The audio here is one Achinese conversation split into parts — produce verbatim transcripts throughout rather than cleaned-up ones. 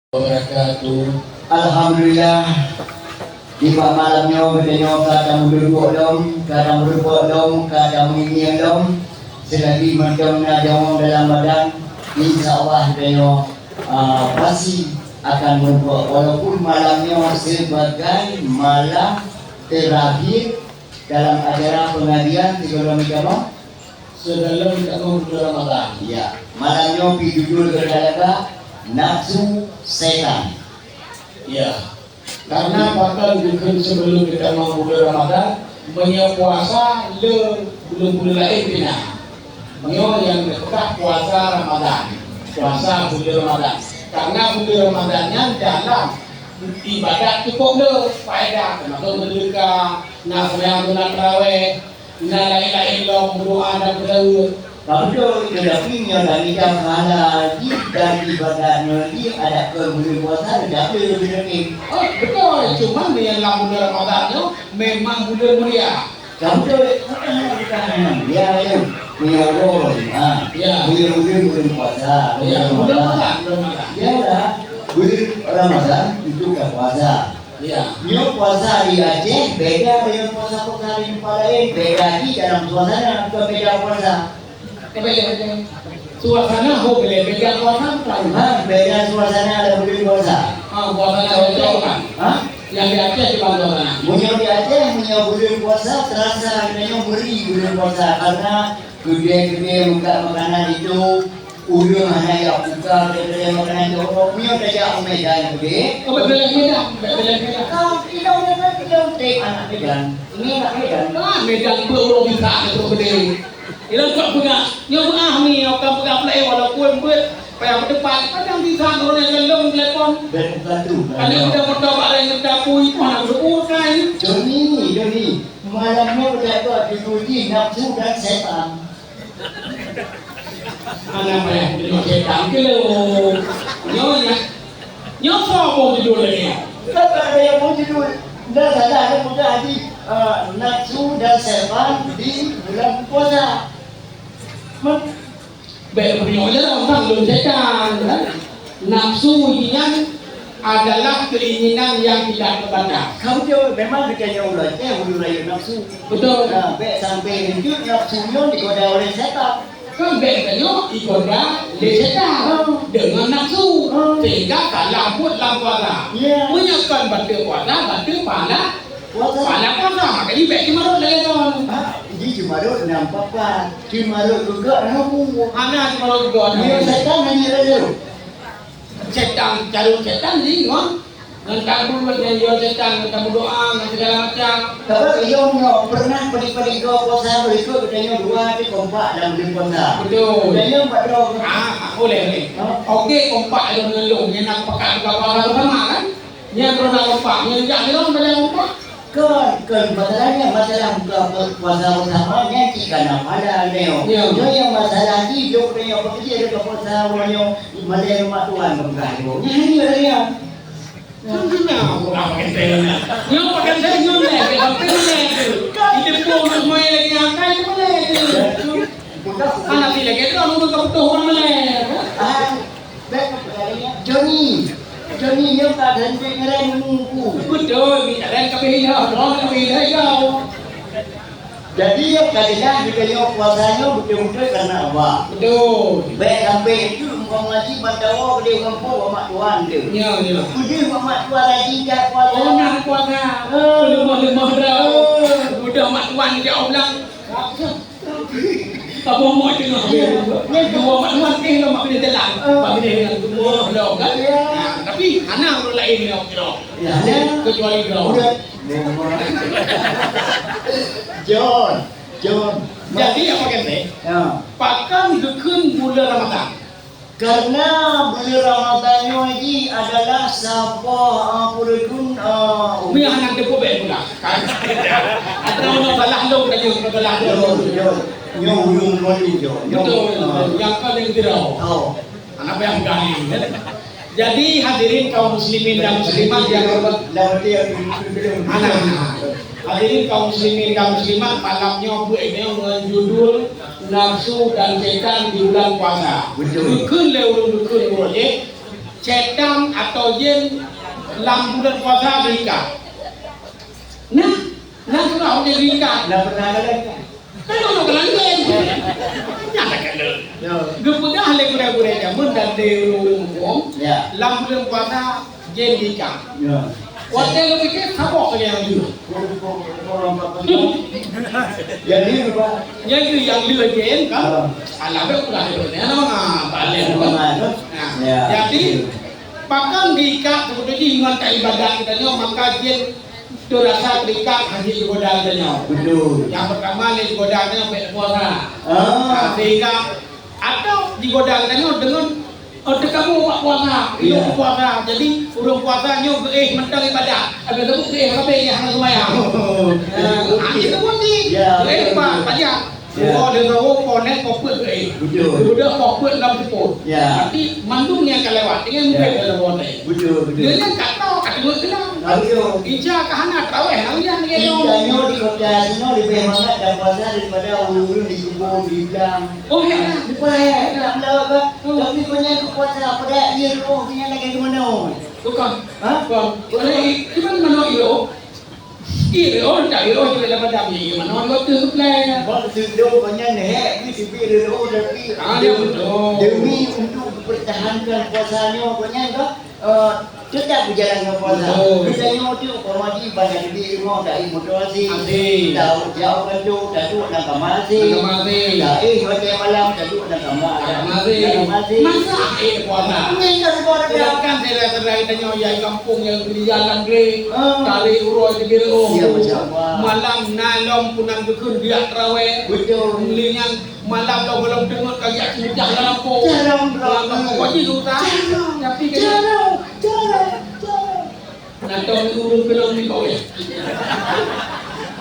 Wabarakatuh. Alhamdulillah, di bak malam nyoe geutanyoe ka tameuduek lom, ka tameurumpok lom, ka tameuingieng lom. Selagi mantong na nyawöng dalam badan, insya Allah geutanyoe, ah, pasti akan meurumpok. Walaupun malam nyoe sebagai malam terakhir dalam acara pengajian sigohlom agama. Sigohlom agama bulan Ramadan. Ya, malam nyoe pi judul geutanyoe nafsu setan. Ya. Karena pakon geukheun sigohlom agama bulan Ramadan, meunyoe puasa le bulan-bulan laén pih na. Nyoe nyang teupeugah puasa Ramadan, puasa bulan Ramadan. Karena bulan Ramadan nyan dalam ibadat cukup le faedah, teumasuk meuseudeukah, na seumayang sunat tarawih, na laén-laén lom meudoa dan peuteuet. Ka beutôi, teutapi nyoe lam idang pahala jih dan ibadat nyoe jih adak keu buleuen puasa, teutab le leubeh-leubeh. Oh, beutôi. Cuma nyang lam buleuen Ramadan nyoe memang buleuen mulia. Ka beutôi, bukan, bukan. Ya, ya. Meunyoe lôn, ha. Ya. Meunyoe buleuen, buleuen puasa, ya, buleuen Ramadan. Buleuen Ramadan, buleuen Ramadan. Ya lah. Buleuen Ramadan itu ka puasa. Ya. Nyoe puasa di Aceh beda dengan puasa-puasa di tempat lain. Beda di dalam suasana, bukan beda puasa. Beda, beda. Suasana ho beda, beda puasa bukan? Ha, beda suasana dan buleuen puasa. Ha, puasa di Aceh bukan? Ha? Yang di Aceh bukan suasana. Meunyoe di Aceh, meunyoe buleuen puasa, terasa geutanyoe meuri buleuen puasa karena keudè-keudè meukat makanan itu. Ureueng hana jak buka keudè makanan jorok, meunyoe tajak u Medan keudè. Oh, bèk beuleuen Medan, bèk beuleuen Medan. Ka, kita udah kan, kita udah anak Medan. Ini anak Medan. Ah, Medan pun ureueng bisa itu keudè. Ilôn kok peugah, nyoe meu'ah mi, nyoe ka peugah peuleueh walaupun beuet payah meudepan, kadang bisa ureueng nyang lôn telepon. Dan bukan tu, bukan. Ada udah bertobat dari kita pun, mana berdoa kan? Joni, Joni, malam nyoe udah tu judul jih nafsu dan setan. Hana payah teurimong setan keu lôn. Nyoe nyan. Nyoe soe boh judul lagèe nyoe? Kan tak ada yang mau judul. Dah salah, dah peugah haji, eh, nafsu dan setan di bulan puasa. Bèk meunyoe lôn kan lôn setan, kan? Nafsu nyan adalah keinginan yang tidak terbatas. Kamu jawab, memang geutanyoe ureueng Aceh, ureueng rayeuk nafsu. Betul. Nah, bèk sampai lanjut nafsu nyoe digoda oleh setan. Kan bèk tanyoe digoda lé setan. Hmm. Dengan nafsu. Hmm. Sehingga salah buet lam puasa. Ya. Meunyoe kon bateue puasa, bateue pahala. Puasa. Pahala puasa. Maka jih bèk jimarot lagèe nyan. Ha, jih jimarot nampak pat. Jimarot juga rabu. Hana jimarot juga. Ya, setan hanya rayeuk. Setan, carông setan jih, ngon, ngon tabeuet, ngon yue setan, ngon tameudoa, ngon segala macam. Tapi yue nyoe pernah padum-padum goe puasa berikut geutanyoe dua tapi kompak dalam buleuen puasa. Betul. Geutanyoe empat droe. Ah, boleh, boleh. Ha? Okey, kompak lôn ngon lôn, nyan nak pakat buka puasa bersama, kan? Nyan droeneuh kompak, nyan jak droeneuh beda kompak. Kon, kon masalahnya, masalah buka pu-, puasa bersama nyan cit kana pahala nyoe. Ya. Nyoe nyang masalah jih, jok nyoe pekerja dekat puasa nyoe, malèe mak tuan peugah nyoe. Nyan hanya dia. Nyan hanya. Nyoe pakai saya nyoe leh, sampai leh. Itu pun nak main lagi akan tu leh. Anak lagi tu, anu tu kebutuhan leh. Ah. Bèk, Joni. Joni nyoe ka dan bèk ngeran muku. Beutôi, mi ngeran kabeh ilah, droe kabeh ilah jauh. Jadi, nyoe ka jeulaih geutanyoe puasa nyoe beutôi-beutôi karena Allah. Betul. Bèk sampai itu muka mengaji ban dawa geude gampông bak mak tuan tu. Ya, ya. Beudeuh bak mak tuan rajin jak puasa. Oh, nah puasa. Oh. Lemah-lemah dah. Oh. Udah mak tuan jak ulang. Apa mau tengah dia? Dua mak tuan eh, mak kena jalan. Pak kena dengan semua belum kan? Ya. Nah, tapi hana orang lain yang kira. Ya. Kecuali kira. Udah. John, John. Jadi apa kata? Ya. Pakon geukheun bulan Ramadan? Karena bulan Ramadan nyoe jih adalah saboh, ah, peureudun, ah, Umi hana teupeu bèk pula. Atau nyoe salah lôn tadi, nyoe salah lôn. Nyoe, nyoe, nyoe ulôn ngon lôn, nyoe. Nyoe, betul, ah. Nyang ka lôn kira. Oh. Anak yang gani, kan? Jadi, hadirin kaum muslimin dan muslimat yang hormat, hadirin kaum muslimin dan muslimat, malam nyoe buet nyoe ngon judul Nafsu dan Setan di Bulan Puasa. Betul. Geukheun lé ulôn, geukheun ulôn, eh. Setan atau jin lam bulan puasa diikat. Nah, nah, surah udah diikat. Lah pernah ada kan? Kan orang bilang jin. Nyata kan? Ya. Geupeugah lé gurée-gurée jameun dan lé ureueng muphom, ya, lam bulan puasa jin diikat. Ya. Watée geupike saboh saja nyang lheueh. Jadi, Pak. Jadi nyang lheueh jén kan? Ah. Alah, bèk ulah lheueh. Nah, nah, balik. Nah, ya, jadi, pakon diikat seperti jih ngon ka ibadat geutanyoe, maka jén teurasa terikat hana jigoda geutanyoe. Betul. Nyang pertama lé jigoda geutanyoe bèk puasa. Ah. Nah, sehingga atau jigoda geutanyoe deungon, oh, teukamoe bak puasa, iya, puasa. Jadi, ureueng puasa nyoe geuéh mantong ibadat. Habis tu geuéh habéh, hana seumayang. Oh, ah, okey. Itu pun di, ya, geuéh betul, betul. Pajak. Ya. Oh, dia tahu, konek, kopet geuéh. Betul. Udah kopet lam seupôt. Ya. Tapi, mandum nyang ka lewat, dengan, ya, mungkin dalam konek. Betul, betul. Dia nyan ka tahu, ka tengok keunong. Ah, betul. Isya ka hana, taraweh, nang ujan lagèe nyoe. Isya nyoe di kota sinoe leubeh mangat dan puasa daripada ureueng-ureueng di Keubon, di Blang. Oh, ya, ya. Di Pahé, ya, Blang, Blang. Hmm. Tapi kau nyan keu puasa, pada iya tu, oh, kau nyan lagèe geumeunong. Bukan. Ha? Bukan. Bukan. Di mana, mana iya? Iya, oh, tak, iya, oh, iya, dalam badan ni, iya, mana ada tu, plan. Bang, tu, tu, kau nyan, hek, ni, sibik, tu, tu, tapi, ah, ya, demi, betul, demi untuk mempertahankan puasanya, kau nyan, kau Eh, tetap berjalan dengan puasa. Betul. Kita nyoe tu, umpama jih, banyak duit, nyoe, tak motor asing. Asing. Tak jauh kan tu, tak duduk dalam kamar asing. Dalam kamar asing. Tak, eh, hotel malam, tak duduk dalam kamar. Dalam kamar asing. Dalam kamar asing. Masa, eh, puasa? Ni kan puasa. Sedangkan saudara-saudara kita nyoe, yang kampung, yang di jalan, Grey, ah, tarik uroe, tegur, oh. Ya, Masya Allah. Malam, na lom, punan geukheun, biak terawih. Betul. Mendingan Malam lom gohlom teungeut ka geujak seumujah lam lampôh. Jarang, bro. Lam lampôh. Kok jih usaha? Jarang. Tapi kan jarang, jarang, jarang. Atau ureueng keunong ni kawin.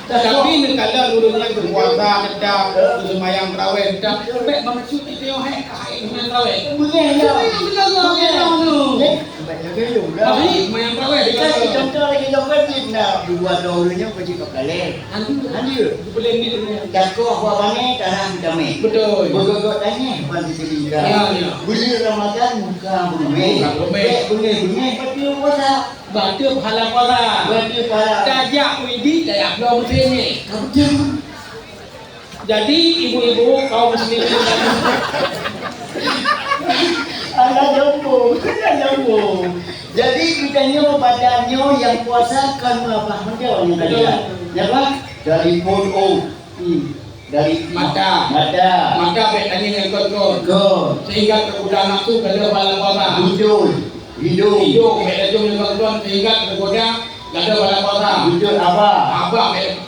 Tapi neukalon ureueng nyan geupuasa, neuda, geuseumayang tarawih, neuda. Bèk meumaksud iteue hai, hai seumayang tarawih. Beungèh, ya. Seumayang beungèh, beungèh. Beungèh. Baik, lagèe lôn lah. Baik, seumayang tarawih. Kita contoh lagi lôn kan, na dua dua ureueng nyoe pasti ka kalèh. Hana. Hana. Geupeulén di dunia. Dakoh bak bangè, tarah di damè. Betul. Beugöt-göt tanyèh ban di teulingka. Ya, ya. Buleuen Ramadhan muka beumè. Muka beumè. Bèk beungèh-beungèh bateue puasa. Bateue pahala puasa. Bateue pahala. Tajak u Idi, tajak bloe meuseujid. Ka beutôi. Jadi, ibu-ibu, kaum muslimin dan Alah nyambung, alah nyambung. Jadi, geutanyoe badan nyoe nyang puasa kon meubah mantong nyang tadi. Betul. Ya, Pak? Dari phôn, oh. Hmm. Dari mata. Mata. Mata bèk tanyong nyang kon-kon. Kon. Sehingga tergoda nafsu, ka lheueh pahala puasa. Betul. Hidung. Hidung bèk tajong nyang kon-kon, sehingga tergoda, ka lheueh pahala puasa. Betul, abah. Abah bèk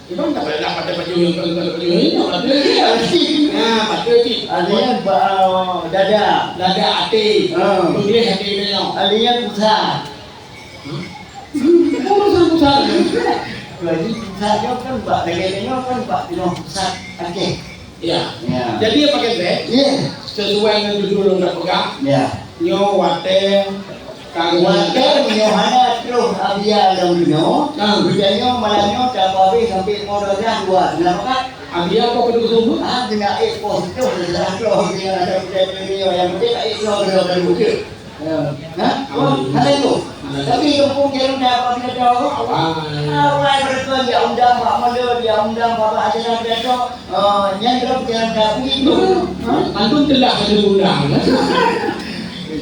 Imam tak payah dapat baju yang, baju yang ini, baju ini. Nah, baju ini. Artinya, ba-, dada. Dada, hati. Hmm. Beungèh hati dia. Artinya, pusat. Hmm? Urusan pusat. Jadi, pusat nyoe kan bak, lagèe nyoe kan bak, nyoe pusat. Okey. Ya. Ya. Jadi, apa kata? Ya. Sesuai dengan judul yang dah pegang. Ya. Nyoe watèe Watèe nyoe hana troh Abia lam dunoe, ha, geutanyoe malam nyoe tapeuhabéh sampoe pukul dua belas dua. Kenapa, Kak? Abia apa keuneuk seumeubeuet? Ah, keuneuk ék poh siplôh, siplôh, siplôh, yang penting tak ék dua, dua, dua, dua. Ya. Ha? Oh, hana itu. Tapi kampung jalan dah apa kita tahu? Awai. Awai mereka dia undang Pak Mala, dia undang Bapak Haji Nabi Dato. Oh, nyan kalau jalan dah begitu. Ha? Antum telah ada undang.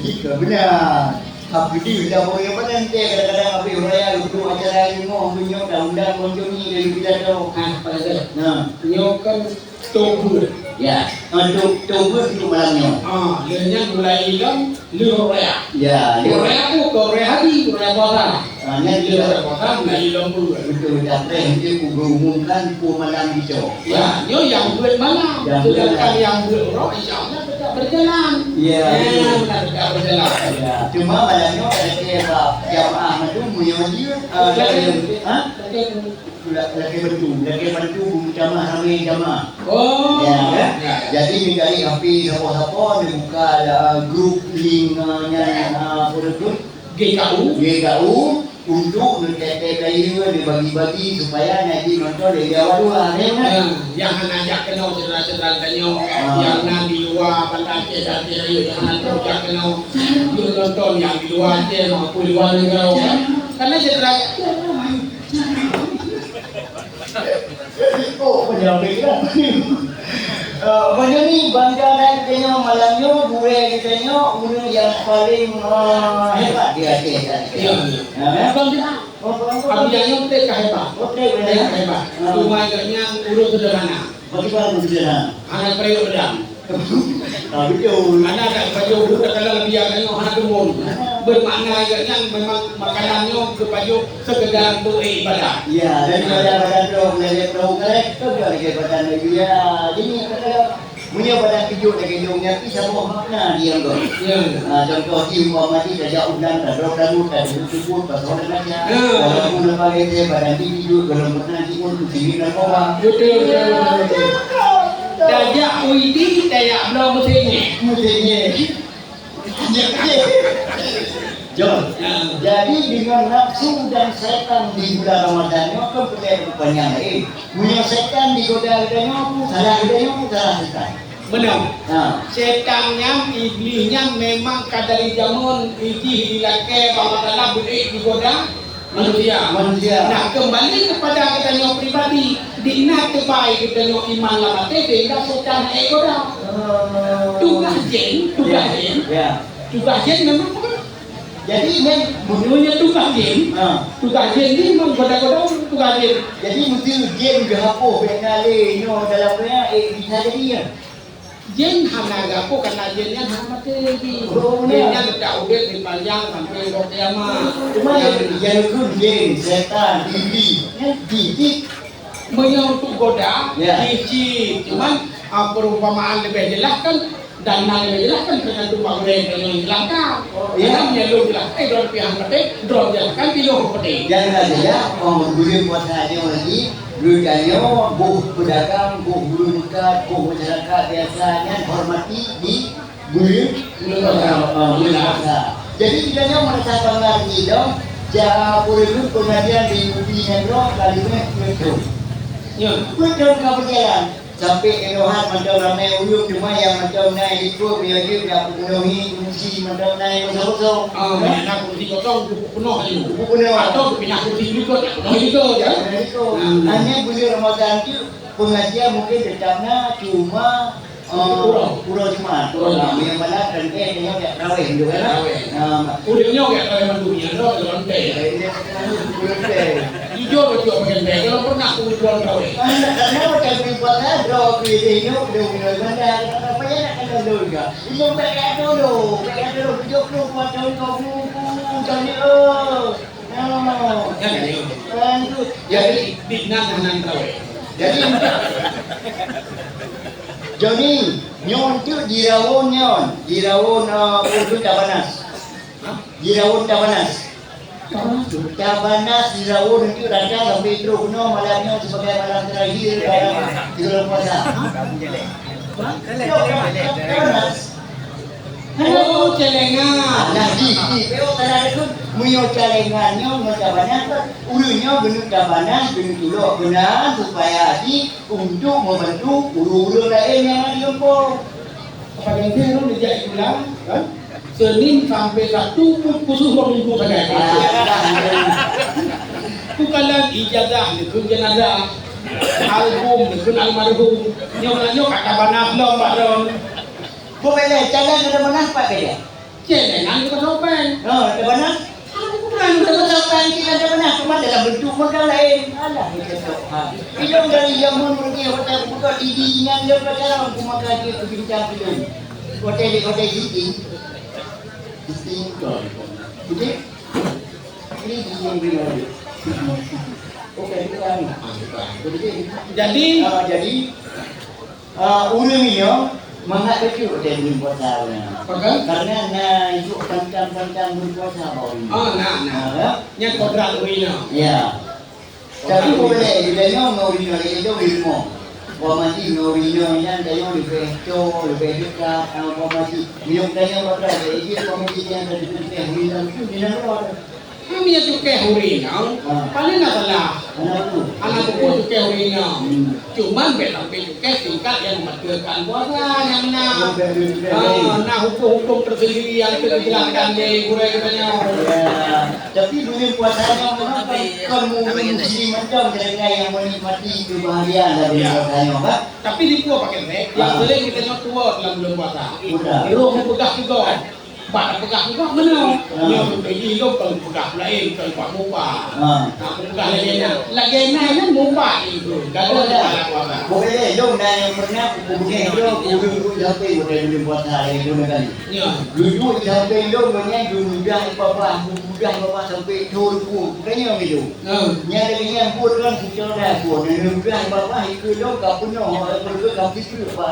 Jika benar. Tapi di dah boleh apa nanti kadang-kadang habis raya duduk acara lima, menyok dah undang konjong ni dari pidato. Ah, pada saya. Nah. Nyoe kan Toba. Ya. Ah, to-, Toba untuk malam nyoe. Ah, dia nyan mulai ilong, leuh raya. Ya, leuh. Raya tu, raya hari, raya puasa. Ah, nyan leuh raya puasa, mulai ilong pun. Betul, dah preh dia pun berumumkan pukul malam gitu. Ya, nyoe yang buat malam. Yang sedangkan buat. Yang buat roh, insya Allah tetap berjalan. Ya, ya, betul. Benar, tetap berjalan. Ya, cuma malam nyoe ada ke jamaah madu, meunyoe dia, ah, lagi, ha? Lagi. Lagi bantu, lagi bantu, jamaah ramai jamaah. Oh. Ya, ya. Ya. Jadi, dia cari api siapa-siapa, dia buka, ah, grup link, ah, nyan, ah, apa tu? G K U. G K U. Untuk neuteb-teb rayeuk, neubagi-bagi supaya na jih nonton lé Jawa dua, ya kan? Nyang hana jak keunoe syedara-syedara tanyoe, nyang na di luwa Banda Aceh dan Aceh Rayeuk, nyang hana jak keunoe, jeuet nonton nyang di luwa Aceh maupun luwa nanggroe, kan? Karena syedara Oh, penyakit lah. Eh, meunyoe ni bangga dan geutanyoe malam nyoe, gurée geutanyoe, ureuëng nyang paling, eh, hebat di Aceh dan Aceh. Ya, ya. Ya, ya. Bang, Bang, Bang. Abang Jani beutôi ka hebat. Beutôi, beutôi. Beutôi ka hebat. Ya. Cuma geuhnyan ureuëng sederhana. Bagaimana sederhana? Hana payah pedang. Ah, betul. Aneuk dak pajoh buet, kalau lebih aneuk hana tumbon. Bermakna, ya, nyan memang makanan nyoe keu pajoh sekedar untuk ibadah. Ya, dan ibadah badan tu, belajar perahu karet, tu juga lagi badan lagi. Ya, jadi, kata, punya badan kejut lagi, dia punya pi sama makna dia tu. Ya. Ah, contoh, di umpama ni, tajak ulang, tak drop lalu, tak duduk-duduk, pasal nak baca. Ya. Kalau pun nampak dia, badan ni kejut, kalau pernah di pun, tu sini nak bawa. Betul, betul, betul, betul. Tajak uidi, tajak bloe meusenyeh. Meusenyeh. Jom. Ya. Jadi, dengan nafsu dan setan di bulan Ramadan nyoe kan peureulèe rupanya laén. Meunyoe setan digoda geutanyoe, salah geutanyoe, salah setan. Benar. Ha. Setan nyan, iblis nyan memang ka dari jameun jih dilakèe bak Allah Taala beuék digoda. Manusia. Manusia. Nah, kembali kepada geutanyoe pribadi, di na teubai geutanyoe iman lam até sehingga setan hana goda. Oh. Tugaih jin, tugaih jin. Ya. Tugaih jin memang apa? Jadi, nyan meunyoe tugaih jin, ha, tugaih jin ni memang goda-goda tugaih jin. Jadi, meusti jin geuhapôh bèk na lé nyoe dalam dunia, eh, bisa jadi, ya? Jin hana geuhapôh, karena jin nyan hana maté lagi. Oh, jin nyan teutap udép di panjang sampai uroe kiamat. Cuma nyang, nyang kheun jin, setan, iblis, nyan jin. Meunyoe untuk goda, ya, jin. Cuman, ah, perumpamaan lebih jelas kan, dan na lebih jelas kan tergantung bak gurèe nyang jelaskan. Oh, ya. Karena meunyoe lôn jelaskan, eh, droe pih hana maté, droe jelaskan pih lôn maté. Jangan saja, ya, orang gurèe puasa aja lagi. Geutanyoe boh peudagang, boh ureueng meukat, boh masyarakat biasa nyan hormati di buleuen, buleuen puasa. Ah, buleuen puasa. Jadi, geutanyoe meurasa bangga di dong, ja, peureumeun peungajian di U P nyan droe ka lheueh peuet thon. Ya. Peuet thon ka beujalan. Sampai inoe hat mantong ramé ureueng, cuma nyang mantong na ikôt, meunyoe jeuet jak peunohi kursi mantong na nyang kosong-kosong. Ah, na kursi kosong, peunoh laju. Peunoh. Atau pindah kursi likot, peunoh likot, ya. Peunoh likot. Hmm. Hanya bulan Ramadan tu pengajian mungkin tetap na, cuma, eh, uroe Jumat. Uroe Jumat. Nah, meunyoe malam kan, eh, tengok jak tarawih tu, kan? Tarawih. Nah, udah nyoe jak tarawih mandum, ya, no, dalam teh. Ya, ini kan dalam teh. Jujur, betul, pakai teh. Kalau pernah aku jual tarawih. Ah, tak tahu, tapi buat apa, pilih nyoe, dia punya mana, apa ya nak kena dulu juga. Itu tak ada dulu, tak ada dulu, tujuh puluh, dua puluh, dua puluh, dua puluh, tak ada. Nyoe. Nyan, nyoe. Kan tu. Jadi, di nan hana tawé. Jadi, Joni, nyoe tu dirawon nyoe, dirawon, eh, untuk Tabanas. Hah? Dirawon Tabanas. Tabanas tu? Tabanas dirawon untuk rata sampai terus kena malam nyoe sebagai malam terakhir dalam bulan puasa. Hah? Tabanas. Oh, celengan. Nah, di, di, bewok tanah dekat. Meunyoe celengan nyoe, meunyoe Tabanas, ureueng nyoe geuneuk Tabanas, geuneuk tulok keunan supaya di untuk membantu ureueng-ureueng laén nyang na di gampông. Apa ganti ureueng dijak pulang, kan? Senin sampai Sabtu, pu-, khusus dua minggu sagai. Ah, bukan lagi ijazah, dikeun jenazah. Album, dikeun almarhum. Nyoe, nyoe kata Tabanas lom, Pak Ron. Bubé lé, calon ada mana pak kerja? Celengan ke pasal pen. Oh, ada mana? Aku pernah ada pasal pen, kita ada mana? Cuma dalam bentuk modal lain. Alah, kita sok. Ha. Itu dari zaman mereka hotel buka di di dengan dia pacaran aku makan dia ke bintang film. Hotel di hotel di di. Di sini kau. Okey? Ini di yang dia. Okey, bukan. Jadi, ah, jadi, Ah, ureueng nyoe mangat bacut watèe buleuen puasa nyoe. Pakon? Karena na ijuk pantang-pantang buleuen puasa bak ureueng nyoe. Ah, na, na. Ah, ya? Nyan kodrat ureueng nyoe. Ya. Tapi boleh, bila nyoe ngon ureueng nyoe, lagèe nyoe di rumoh. Umpama jih ngon ureueng nyoe nyan, tanyoe leubeh cok, leubeh dekat, ah, umpama jih. Meunyoe tanyoe pakai, jadi umpama jih nyan ka jipeuleubeh, ureueng nyoe, ureueng nyoe keuluwa. Kami nyang cukéh ureueng inong, ah, paléng na salah. Hana buku. Hana buku cukéh ureueng inong. Hmm. Cuman bèk sampai cukéh tingkat nyang membatalkan puasa nyang na. Oh, bèk cukéh. Ah, na hukum-hukum tersendiri nyang teujelaskan lé gurèe geutanyoe. Ya. Tapi buleuen puasa nyoe memang kon, kon muslim mantong kira-kira nyang menikmati kebahagiaan dalam, ya, puasa nyoe, kan? Tapi di puasa pakai rek, nyang, ah, sering geutanyoe tuwo dalam buleuen puasa. Udah. Roh meupeugah juga. Bak peugah-peugah meunoe. Ah. Nyoe peunteng jih lôn kon peugah laén, kon bak muba. Ah. Nah, peugah lagèe nyan. Lagèe nyan nyan muba jih tu. Gadoh, oh, ya, dalam puasa. Boleh, lôn na nyang pernah kupeugah lôn, ureueng tu sampai watèe buleuen puasa lagèe tu kan. Ya. Duduk sampai lôn nyan, duduk dah babah, duduk dah babah sampai thôn pun. Bukannya gitu. Ah. Nyan lagèe nyan buet kan, kucok dah buet. Duduk dah babah, ikeu lôn ka peunoh, ikeu ka peunoh, bak,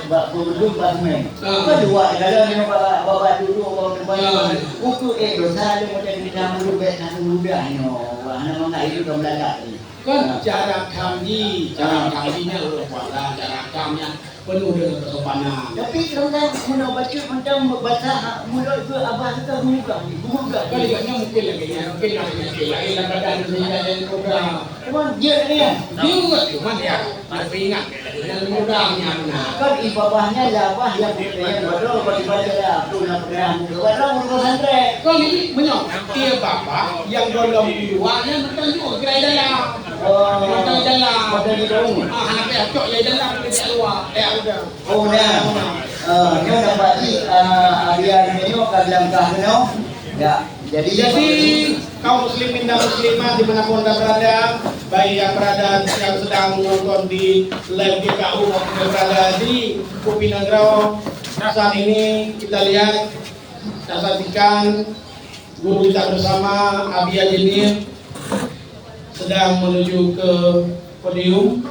bak, bak, bak, bak, bak, Ah. Kan dua, kalau nyoe bak, bak, bak duduk, bak, bak, ya, ya, uku, eh, dosa ada macam kita mulut baik satu mudah nyoe. Wah, hana mangat itu dah melakat ni. Kan, ah, cara kami, cara, ah, kami ni orang puasa, cara kami yang penuh dengan kesopanan. Tapi kadang-kadang mun bacut macam bahasa mulut tu abah tu kan mudah, mudah. Kan juga mungkin lagi, ya, mungkin ada penyakit lain dalam badan tu, sehingga dia mudah. Cuman dia ni kan? Dia buat, cuman ya, harus ingat, dengan mudah yang benar. Kan ibabahnya lah, bah, yang bukan yang bodoh, bagi baca lah, tu nak pernah muka bodoh, muka pesantren. Kan ini menyok, dia babah, yang dalam luarnya macam tu, gerai dalam. Oh. Macam dalam. Macam di dalam. Ah, hana payah cok, ya dalam, dia kat luar, ya udah. Oh, dah. Ah, nyoe dapat di, ah, adia nyoe ka dilangkah keunoe. Ya. Jadi, jadi, kaum muslimin dan muslimat di mana pun anda berada, baik yang berada, yang sedang menonton di live G K U maupun yang berada di Kupi Nanggroe, saat ini kita lihat, kita saksikan guru kita bersama, Abi Ajenir, sedang menuju ke podium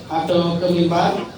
atau ke mimbar.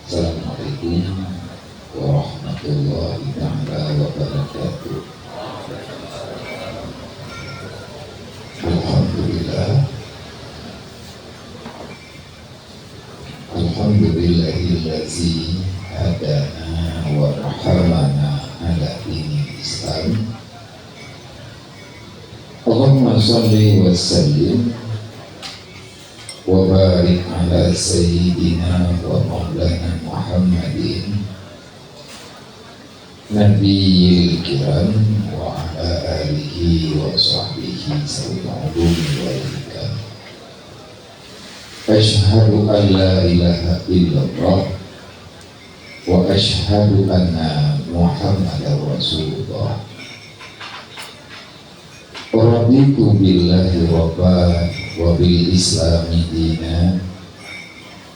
Assalamualaikum warahmatullahi taala wabarakatuh. Alhamdulillah. Alhamdulillahillazi hadana wa rahamana ala dinil Islam. Allahumma shalli wa sallim wa barik ala sayyidina wa maulana Muhammadin nabiyil kiram wa Asyhadu an la ilaha illallah wa asyhadu anna Muhammadar Rasulullah. Raditu billahi rabba wa bil islami dina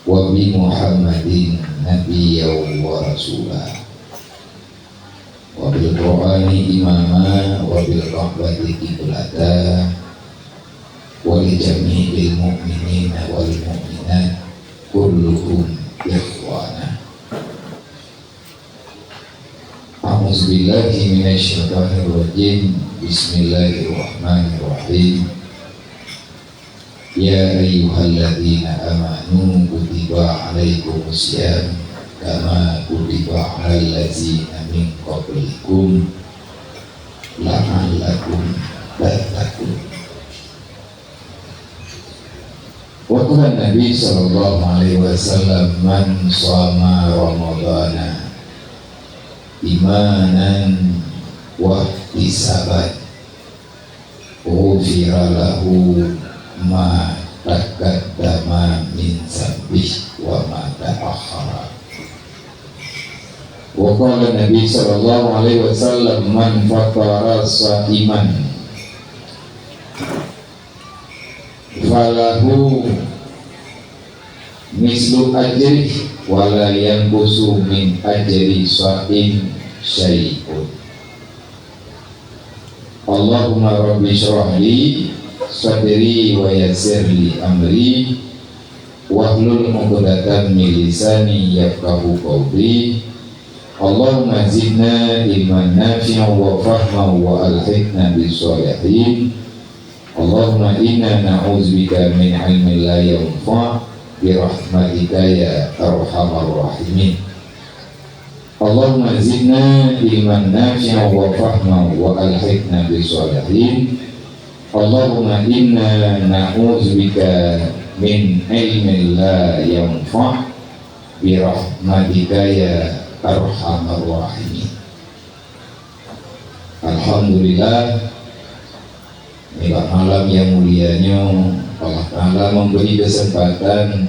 wa bi Muhammadin nabiyya wa rasula. Wa bil Qur'ani imama wa bil Ka'bati qiblata wa li jami'il mu'minina wal mu'minat kulluhum ikhwana. A'udzubillahi minasyaitonirrajim. Bismillahirrahmanirrahim. Ya ayyuhalladzina amanu kutiba alaikumus siyam kama kutiba alal ladzina min qablikum la'allakum tattaqun. Wa qala Nabi sallallahu alaihi wasallam, "Man shama Ramadhana imanan wahtisaban, ghufira lahu ma taqaddama min dzambih wa ma ta'akhkhara." Wa qala Nabi sallallahu alaihi wasallam, "Man fattara sha'iman falahu mislu ajrih wa la yanqusu min ajri shaim syai'un." Allahumma rabbi shrah li sadri wa yassir li amri wahlul 'uqdatam min lisani yafqahu qawli. Allahumma zidna ilman nafi'an wa fahman wa alhiqna bis shalihin. Allahumma inna na'udzubika min ilmin la yanfa' bi rahmatika ya arhamar rahimin. Allahumma zidna ilman nafi'an wa fahman wa alhiqna bis shalihin. Allahumma inna na'udzubika min ilmin la yanfa' bi rahmatika ya arhamar rahimin. Alhamdulillah, nibak malam nyang mulia nyoe, Allah Taala memberi kesempatan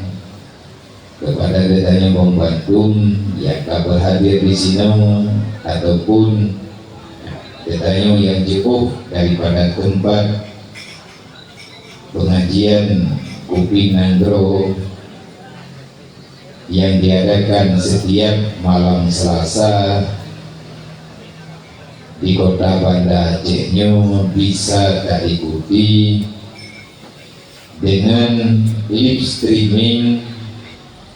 kepada geutanyoe banmandum nyang ka berhadir di sinoe ataupun geutanyoe nyang jiôh daripada teumpat pengajian Kupi Nanggroe yang diadakan setiap malam Selasa di Kota Banda Aceh nyoe bisa taikuti dengan live streaming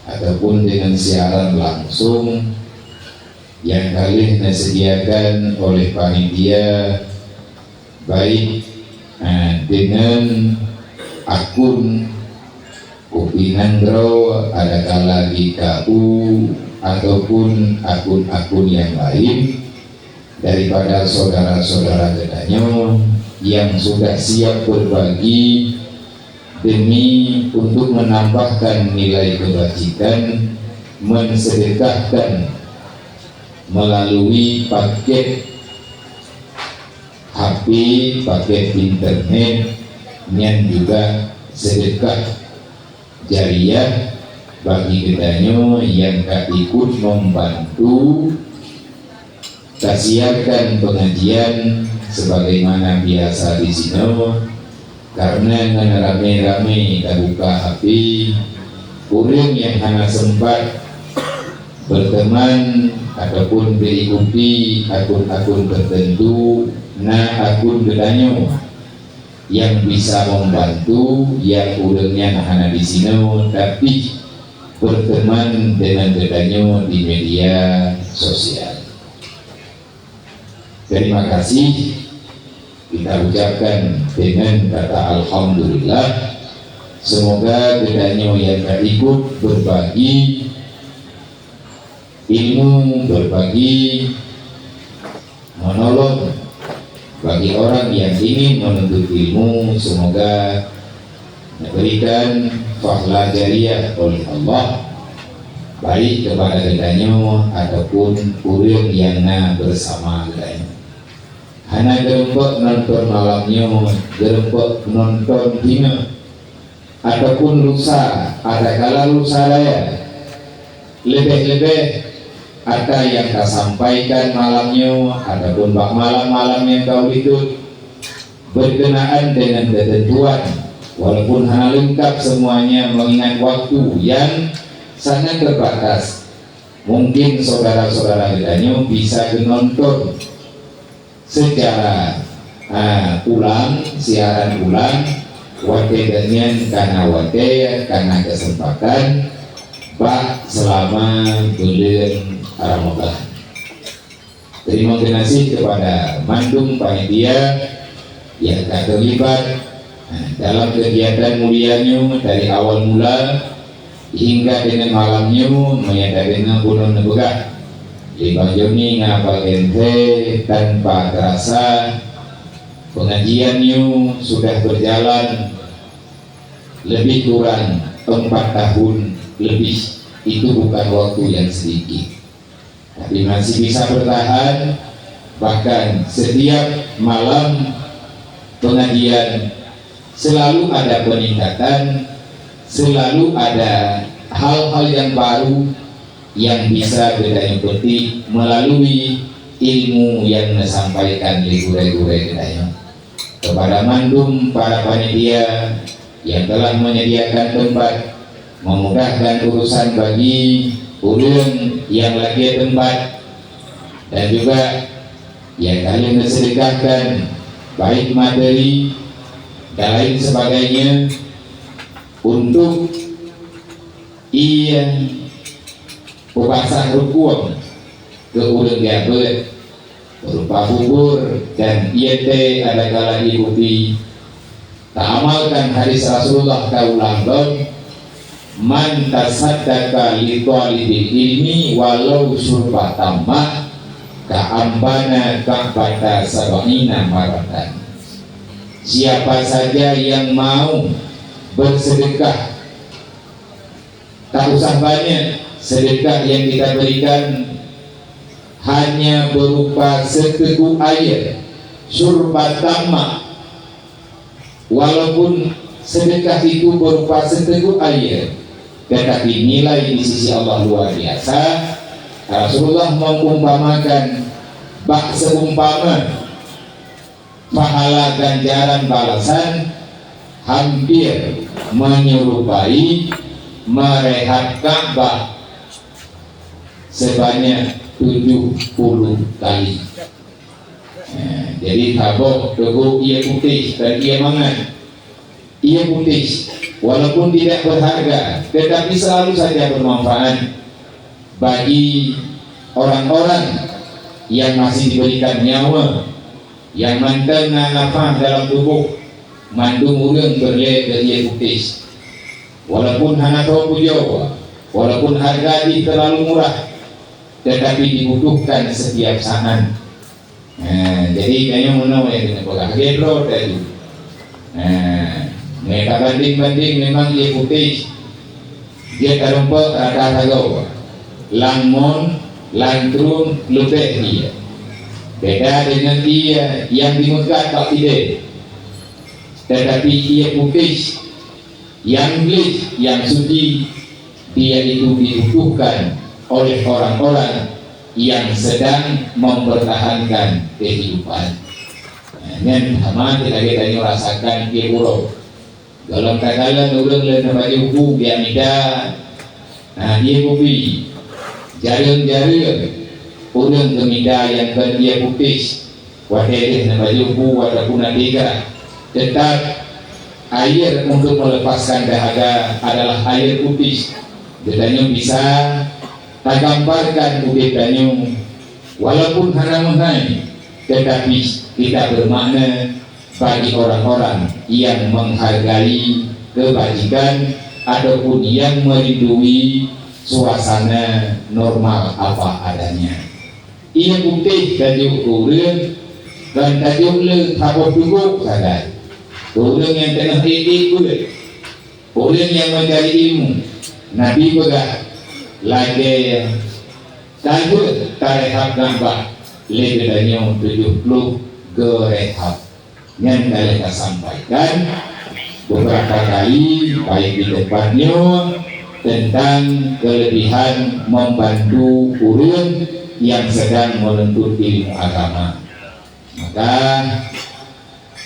ataupun dengan siaran langsung yang ka lheueh disediakan oleh panitia, baik, eh, dengan akun Kupi Nanggroe, adakala GKU, ataupun akun-akun yang lain daripada saudara-saudara geutanyoe yang sudah siap berbagi demi untuk menambahkan nilai kebajikan, mensedekahkan melalui paket H P, paket internet, nyan juga sedekah jariah bagi geutanyoe nyang ka ikut membantu tasiarkan pengajian sebagaimana biasa di sinoe. Karena ngon ramé-ramé tabuka H P, ureuëng nyang hana sempat berteman ataupun mengikuti akun-akun tertentu, na akun geutanyoe yang bisa membantu, yang ureuëng nyan hana di sinoe, tapi berteman dengan geutanyoe di media sosial. Terima kasih kita ucapkan dengan kata alhamdulillah. Semoga geutanyoe yang ka ikut berbagi ilmu, berbagi menolong bagi orang yang ingin menuntut ilmu, semoga diberikan pahala jariah oleh Allah, baik kepada geutanyoe ataupun ureuëng nyang na bersama geutanyoe. Hana geureumpok nonton malam nyoe, geureumpok nonton singoh. ataupun lusa, adakala lusa raya. Leubeh-leubeh ata nyang tasampaikan malam nyoe ataupun bak malam-malam nyang ka ulikot, berkenaan dengan ketentuan, walaupun hana lengkap semuanya mengingat waktu yang sangat terbatas, mungkin saudara-saudara geutanyoe bisa geunonton secara, ah, ulang, siaran ulang, watée deungon kana watée kana kesempatan bak selama buleuen Ramadhan. Terima kasih kepada mandum panitia yang ka terlibat, eh, dalam kegiatan mulia nyoe dari awal mula hingga dengan malam nyoe, meunyoe tadeungoe bunoe neupeugah lé Bang Joni ngon Abang Enfe, tanpa terasa pengajian nyoe sudah berjalan lebih kurang empat tahun lebih. Itu bukan waktu yang sedikit. Tapi masih bisa bertahan, bahkan setiap malam pengajian selalu ada peningkatan, selalu ada hal-hal yang baru yang bisa geutanyoe petik melalui ilmu yang disampaikan lé gurée-gurée geutanyoe. Kepada mandum para panitia yang telah menyediakan tempat, memudahkan urusan bagi ureuëng nyang lakée tempat, dan juga nyang ka lheueh neuseudekahkan, baik materi dan lain sebagainya, untuk ie peupasang rukon keu ureuëng nyang beuet, berupa bubur dan ie teh adakala ie kupi. Taamalkan hadis Rasulullah ka ulang lom, "Man tasaddaqa li thalibil ilmi walau syurbatan ma, ka'anna bana Ka'bata sab'ina marratan." Siapa saja yang mau bersedekah, tak usah banyak sedekah yang kita berikan, hanya berupa seteguk air, syurbatan ma, walaupun sedekah itu berupa seteguk air, tetapi nilai di sisi Allah luar biasa. Rasulullah mengumpamakan bak seumpama pahala ganjaran balasan hampir menyerupai merehab Ka'bah sebanyak tujuh puluh kali. Nah, jadi saboh teugok ie putéh dan ie mangat. Ie putéh, walaupun tidak berharga, tetapi selalu saja bermanfaat bagi orang-orang yang masih diberikan nyawa, yang mantong na nafah dalam tuboh. Mandum ureuëng peureulée keu ie putéh. Walaupun hana tho pujoe, walaupun harga jih terlalu murah, tetapi dibutuhkan setiap saat. Nah, jadi tanyoe meunoe nyang keuneuk peugah, lagée droe tadi. Nah, meunyoe tabandeng-bandeng, memang ie putéh jeuet tarumpok rata sagoe. Lam mon, lam trueng leubeh ie. Beda dengan ie nyang dimeukat bak sideh. Tetapi ie putéh nyang gleh, nyang suci, dia itu dibutuhkan oleh orang-orang yang sedang mempertahankan kehidupan. Nah, nyan sama lagée tanyoe rasakan ie uroe. Gohlom takalon ureuëng leueh neupajoh bu geumita, nah, ie kupi, jareueng-jareueng, ureuëng geumita nyang kon ie putéh. Watée lheueh neupajoh bu ataupun na tiga, tetap air untuk melepaskan dahaga adalah air putéh. Geutanyoe bisa tagambarkan udeb tanyoe, walaupun hana meuhai, tetapi kita bermakna bagi orang-orang yang menghargai kebajikan ataupun yang merindui suasana normal apa adanya. Ie putéh tajok keu ureuëng, kon tajok lé saboh teugok sagai. Keu ureuëng nyang teungoh ék-ék beuet, ureuëng nyang meucari ilmu, Nabi peugah, lagée ka lheueh tarehab Ka'bah lé geutanyoe tujoh ploh geurehab. Nyan ka lheueh tasampaikan, Beberapa kali, baik di tempat nyoe, tentang kelebihan membantu ureuëng yang sedang menuntut ilmu agama. Maka,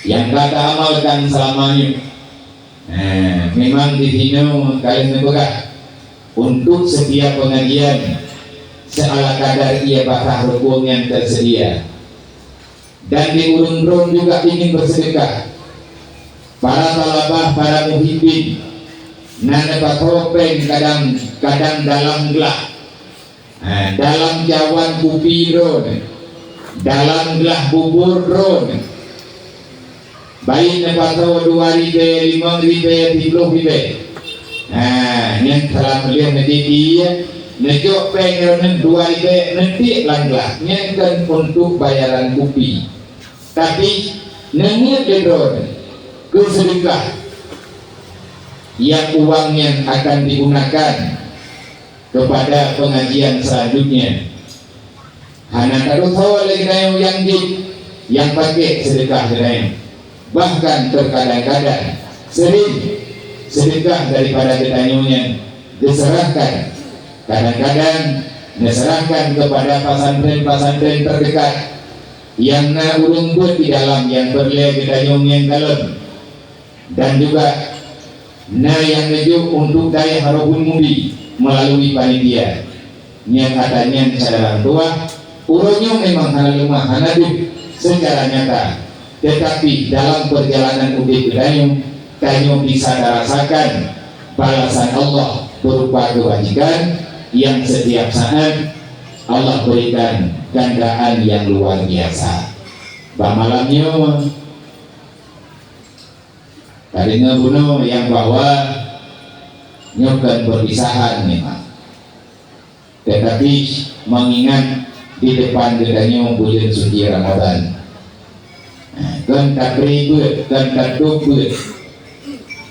yang ka taamalkan selama nyoe, eh, memang di sinoe ka lheueh neupeugah, untuk setiap pengajian, seala kadar ia basah rukun yang tersedia. Dan di ureuëng droen juga ingin bersedekah. Para talabah, para muhibbin, na neupasoe péng kadang, kadang dalam glah, ha, dalam cawan kupi droen, dalam glah bubur droen. Baik neupasoe dua ribée, limong ribée, siplôh ribée. Ha, nyan salam lheueh neujadi, neujok péng droen dua ribée, neutiek lam glah. Nyan kan untuk bayaran kupi. Tapi, neuniet lé droen keu seudeukah, nyang uang nyan akan digunakan kepada pengajian selanjutnya. Hana tadusoe lé geutanyoe nyang jeuet, nyang pakék seudeukah geutanyoe. Bahkan terkadang-kadang sering seudeukah daripada geutanyoe nyan geuseurahkan. Kadang-kadang neuseurahkan kepada pesantren-pesantren terdekat nyang na ureuëng beuet di dalam nyang peureulée geutanyoe ngieng kalon. Dan juga na nyang neujok untuk dayah Rohul Mubi melalui panitia. Nyang ata nyan syedara tuha, uroe nyoe memang hana leumah, hana deuh secara nyata. Tetapi dalam perjalanan udeb geutanyoe, tanyoe bisa tarasakan balasan Allah berupa kebajikan yang setiap saat Allah berikan gandaan yang luar biasa. Bak malam nyoe, tadeungoe bunoe nyang bahwa nyoe kon perpisahan memang. Tetapi mengingat di depan geutanyoe buleuen suci Ramadan. Kon tapribeuet, kon tatôb beuet.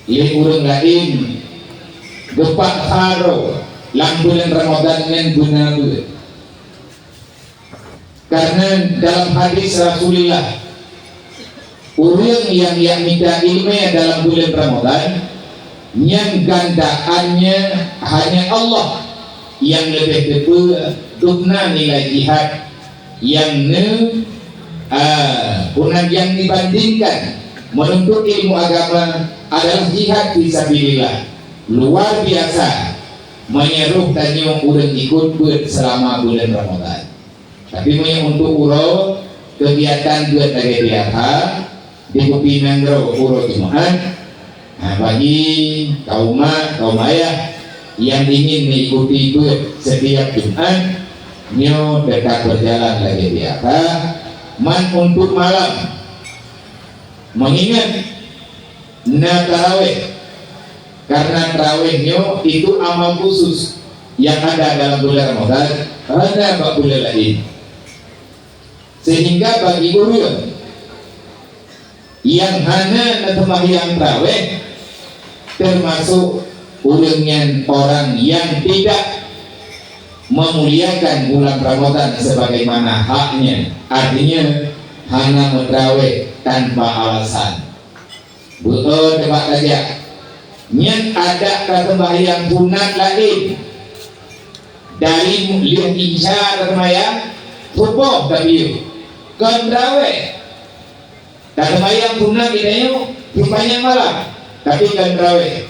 Lé ureuëng laén geupaksa droe lam buleuen Ramadan nyan beuna beuet. Karena dalam hadis Rasulullah, ureuëng nyang, nyang mita iéleumé dalam buleuen Ramadan, nyan gandaannya hanya Allah nyang leubeh teupeue dubna nilai jihad nyang neu-, ah, bunan nyang dibandingkan menuntut ilmu agama adalah jihad fi sabilillah. Luar biasa meunyoe tanyoe ureuëng ikot beuet selama buleuen Ramadan. Tapi meunyoe untuk uroe kegiatan beuet lagée biasa, di kupi nanggroe uroe Jumat, ha, bagi kaum mak, kaum ayah yang ingin mengikuti beuet setiap Jumat, nyoe tetap berjalan lagée biasa, man untuk malam. Mengingat na taraweh, karena taraweh nyoe itu amal khusus yang ada dalam bulan Ramadan, hana bak bulan laén. Sehingga bagi ureuëng nyang hana na seumahyang taraweh, termasuk ureuëng nyan orang yang tidak memuliakan bulan Ramadan sebagaimana haknya, artinya hana meutaraweh tanpa alasan. Beuo teuma tajak, nyan adak ka seumahyang sunat laén. Dari lheueh Isya taseumayang, suboh tapiôh, kon taraweh. Taseumayang sunat geutanyoe sipanyang malam, tapi kon taraweh.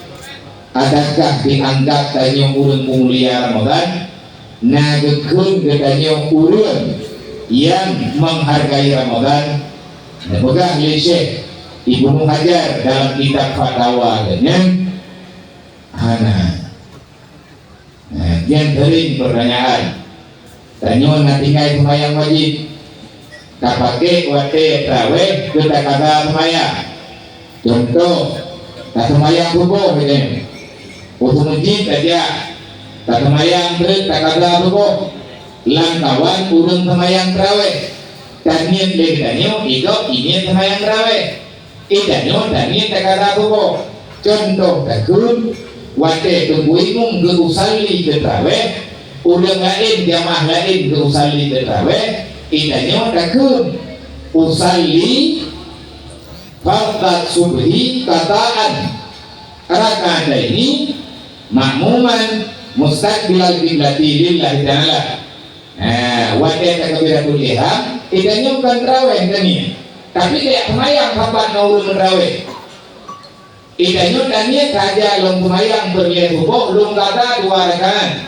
Adakah dianggap tanyoe ureuëng peumulia Ramadan? Na geukheun geutanyoe ureuëng nyang menghargai Ramadan? Neupeugah lé Syekh Ibnu Hajar dalam kitab Fatawa geuh nyan, hana. Nah, nyan seuring peurtanyaan. Tanyoe na tinggai seumayang wajéb, tapakék watée taraweh keu takaza seumayang. Cuntoh, taseumayang suboh, miseue, u meuseujid tajak, taseumayang treuk takaza suboh, lamkawan ureuëng seumayang taraweh. Taniet lé geutanyoe, igob niet seumayang taraweh. Geutanyoe taniet takaza suboh. Cuntoh takheun, watée teungku imum geu-usalli keu taraweh, ureuëng laén, jamaah laén geu-usalli keu taraweh, geutanyoe takheun, usalli Fardhu subhi qadaan rak'ataini ma'muman mustaqbilal qiblati lillahi ta'ala. Nah, watée takbiratul ihram, itanyoe kon traweh taniet. Tapi kayak semayang sapat ngon ureuëng traweh. Itanyoe taniet saja lom semayang peureulée suboh lom qada dua rakaat.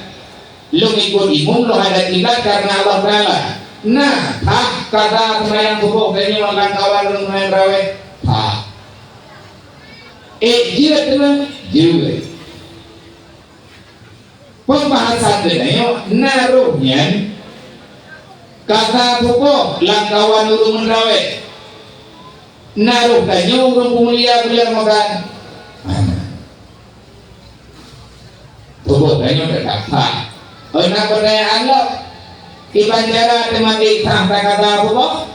Lom ikot imum lom hadap kiblat karena Allah Taala. Nah, sah qada semayang suboh tanyoe lam kawan lom semayang traweh? Sah. Eh, jeuet teuma? Jeuet. Pembahasan geutanyoe na roh nyan qada suboh lam kawan ureuëng meutraweh. Na roh tanyoe ureuëng peumulia buleuen Ramadan. Suboh tanyoe teutab sah. Oh, na peutanyaan lom, kiban cara teuma sah taqada suboh?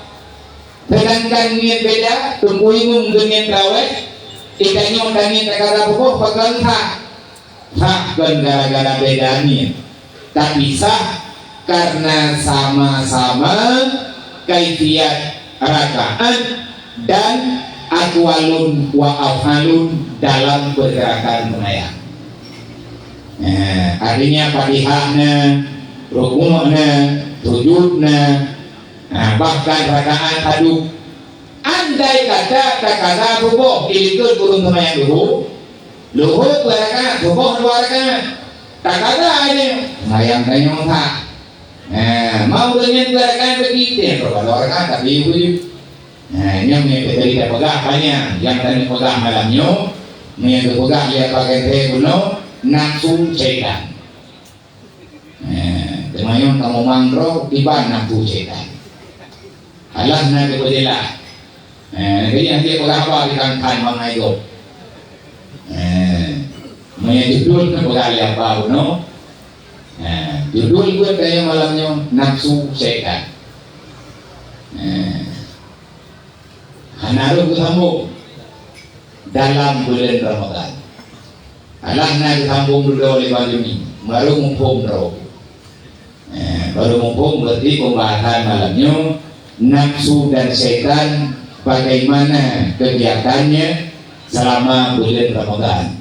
Sedangkan niet beda, teungku imum geuniet traweh, itanyoe taniet taqada suboh, pakon sah? Sah kon gara-gara beda niet, tapi sah karena sama-sama kaifiat rakaat dan aqwalun wa af'alun dalam pergerakan semayang. Eh, artinya Fatihah na, rukuk na, sujud na, nah, bahkan rakaat hadub. Andai kata taqada suboh ilikot ureuëng seumayang luhô, luhô dua rakaat, suboh dua rakaat, taqada aja, seumayang tanyoe sah. Nah, mau ureuëng nyan dua rakaat bagi, dia dua rakaat tapi ibu. Nah, nyan yang kita tidak pegang banyak, yang tadi pegang malam nyoe, yang dipegang dia pakai teh bunoe, nafsu syaitan. Eh, teuma nyoe tamong mandro kiban nafsu syaitan. Alah na geupeujeulaih. Eh, jadi hana peugah haba di kangkan bangai gob. Eh, meunyo judul na peugah lé haba bunoe. Eh, judul buet kaya malam nyoe nafsu syaitan. Eh, Hana rhoh geusambong dalam buleuen Ramadhan. Alah na geusambong dudoe lé Bang Joni, baru muphom droe. Eh, baru muphom berarti pembahasan malam nyoe, nafsu dan syaitan, bagaimana kegiatannya selama buleuen Ramadhan.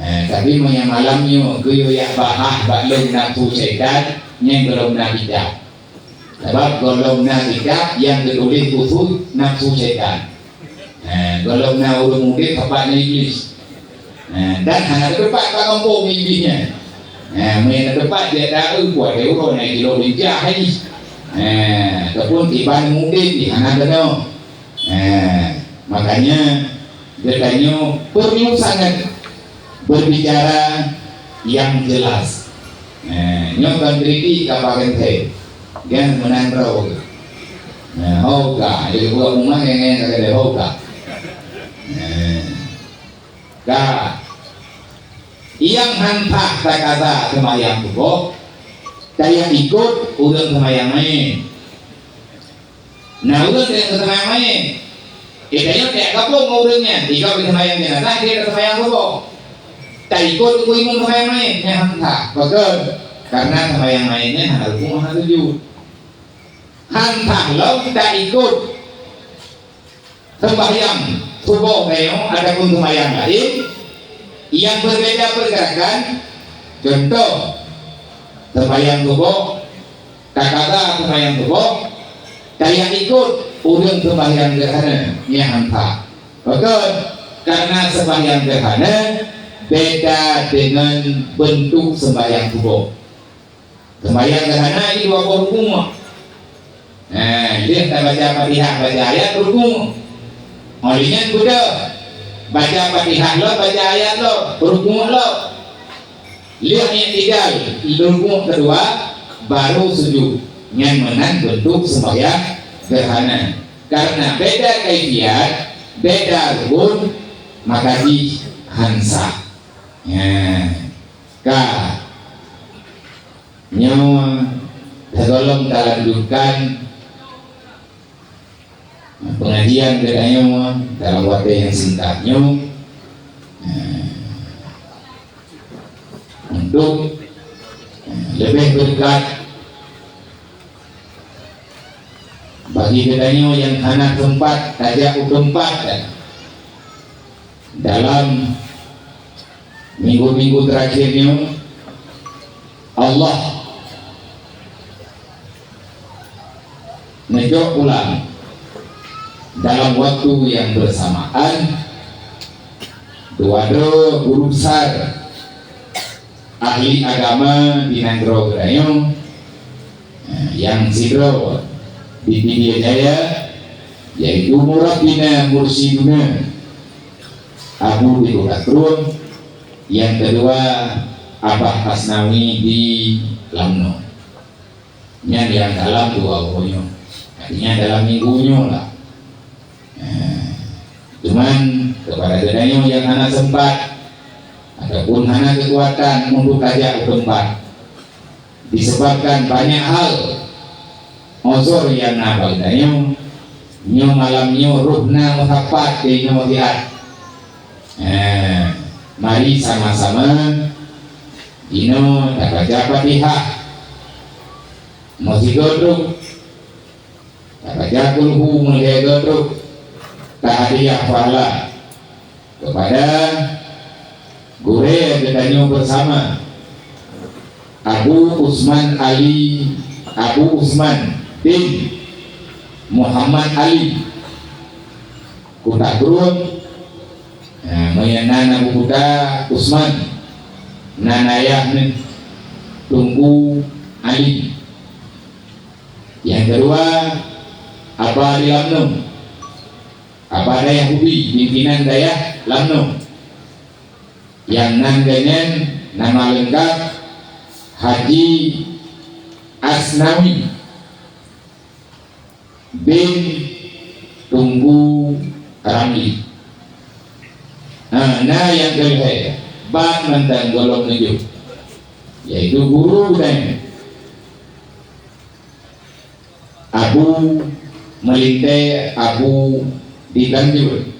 Eh, tapi meunyo malam nyoe geuyue jak bahas bak lôn nafsu syaitan, nyan gohlom na kitab. Sabab gohlom na kitab nyang geutuléh khusos nafsu syaitan. Eh, gohlom na ureuëng udeb sapat ngon Iblih. Eh, dan hana teupat bak gampông Iblih nyan. Eh, meunyo na teupat, dia tahu kuat dia uroe na kilo lincah hai. Eh, ataupun tiban udeb di hana keunoe. Eh, makanya geutanyoe perlu sangat berbicara yang jelas. Eh, nyoe kon kritik ka pakai teh. Kan meunan droe. Nah, hoka, jadi buat rumah yang yang kata hoka. Nah, ka. Yang hantah tak kata sembahyang suboh, saya ikut urang sembahyang lain. Nah, ureuëng nyang teuseumang maén. Geutanyoe tajak gabong ngon ureuëng nyan, jika geuseumayang jeunazah, dia teuseumang suboh. Taikot teungku imum seumayang maén, nyan hana sah. Pakon? Karena seumayang maén nyan hana rukuk, hana sujud. Hana sah lom taikot seumayang suboh tanyoe ataupun seumayang laén nyang beubeda peurgerakan. Contoh, seumayang suboh, Takaza seumayang suboh, tajak ikot ureuëng seumayang geuhana, nyan hana sah. Pakon? Karena seumayang geuhana beda deungon beuntuk seumayang suboh. Seumayang geuhana jih dua boh rukun. Nah, lheueh tabaca Fatihah, baca ayat, rukuk. Óh lheueh nyan beudôh. Baca Fatihah lom, baca ayat lom, rukuk lom. Lheueh i'tidal, rukuk keudua, baru sujud. Nyan meunan beuntuk seumayang geuhana. Karena beda kaifiat, beda rukun, maka jih hana sah. Nyan. Ka. Nyoe sigohlom talanjutkan pengajian geutanyoe dalam watée nyang singkat nyoe, eh, untuk, eh, leubeh beureukat bak Bagi geutanyoe nyang hana sempat tajak u teumpat, dalam minggu-minggu terakhir nyoe, Allah neujok pulang dalam waktu yang bersamaan dua droe guru besar ahli agama di nanggroe geutanyoe, eh, nyang sidroe di Pidie Jaya, yaitu Murabbina Mursyiduna Abu di Kota Krueng, nyang keudua Abah Asnawi di Lamno. Nyan nyang dalam dua uroe nyoe, artinya dalam minggu nyoe lah. Eh, cuman kepada geutanyoe nyang hana sempat ataupun hana kekuatan untuk tajak u teumpat, disebabkan banyak hal, uzur nyang na bak geutanyoe, nyoe malam nyoe roh na meusapat di nyoe siat. Eh, mari sama-sama inoe tabaca Fatihah. Meusigoe trok tabaca Kulhu, meulhèe goe trok tahadiah pahala kepada gurèe geutanyoe bersama, Abu Usman Ali, Abu Usman bin Muhammad Ali, Kuta Krueng. Nah, meunyoe nan Abu Kuta Usman, nan ayah nyoe Teungku Ali. Nyang keudua, Aba di Lamno, Aba Dayah Ubi, pimpinan dayah Lamno. Nyang nan geuh nyan nama leungkap Haji Asnawi bin Teungku Ramli. Ha, na nyang keulhèe, ban mantong gohlom neujok, yaitu guru geutanyoe, Abu Meulintèe Abu di Ganjur,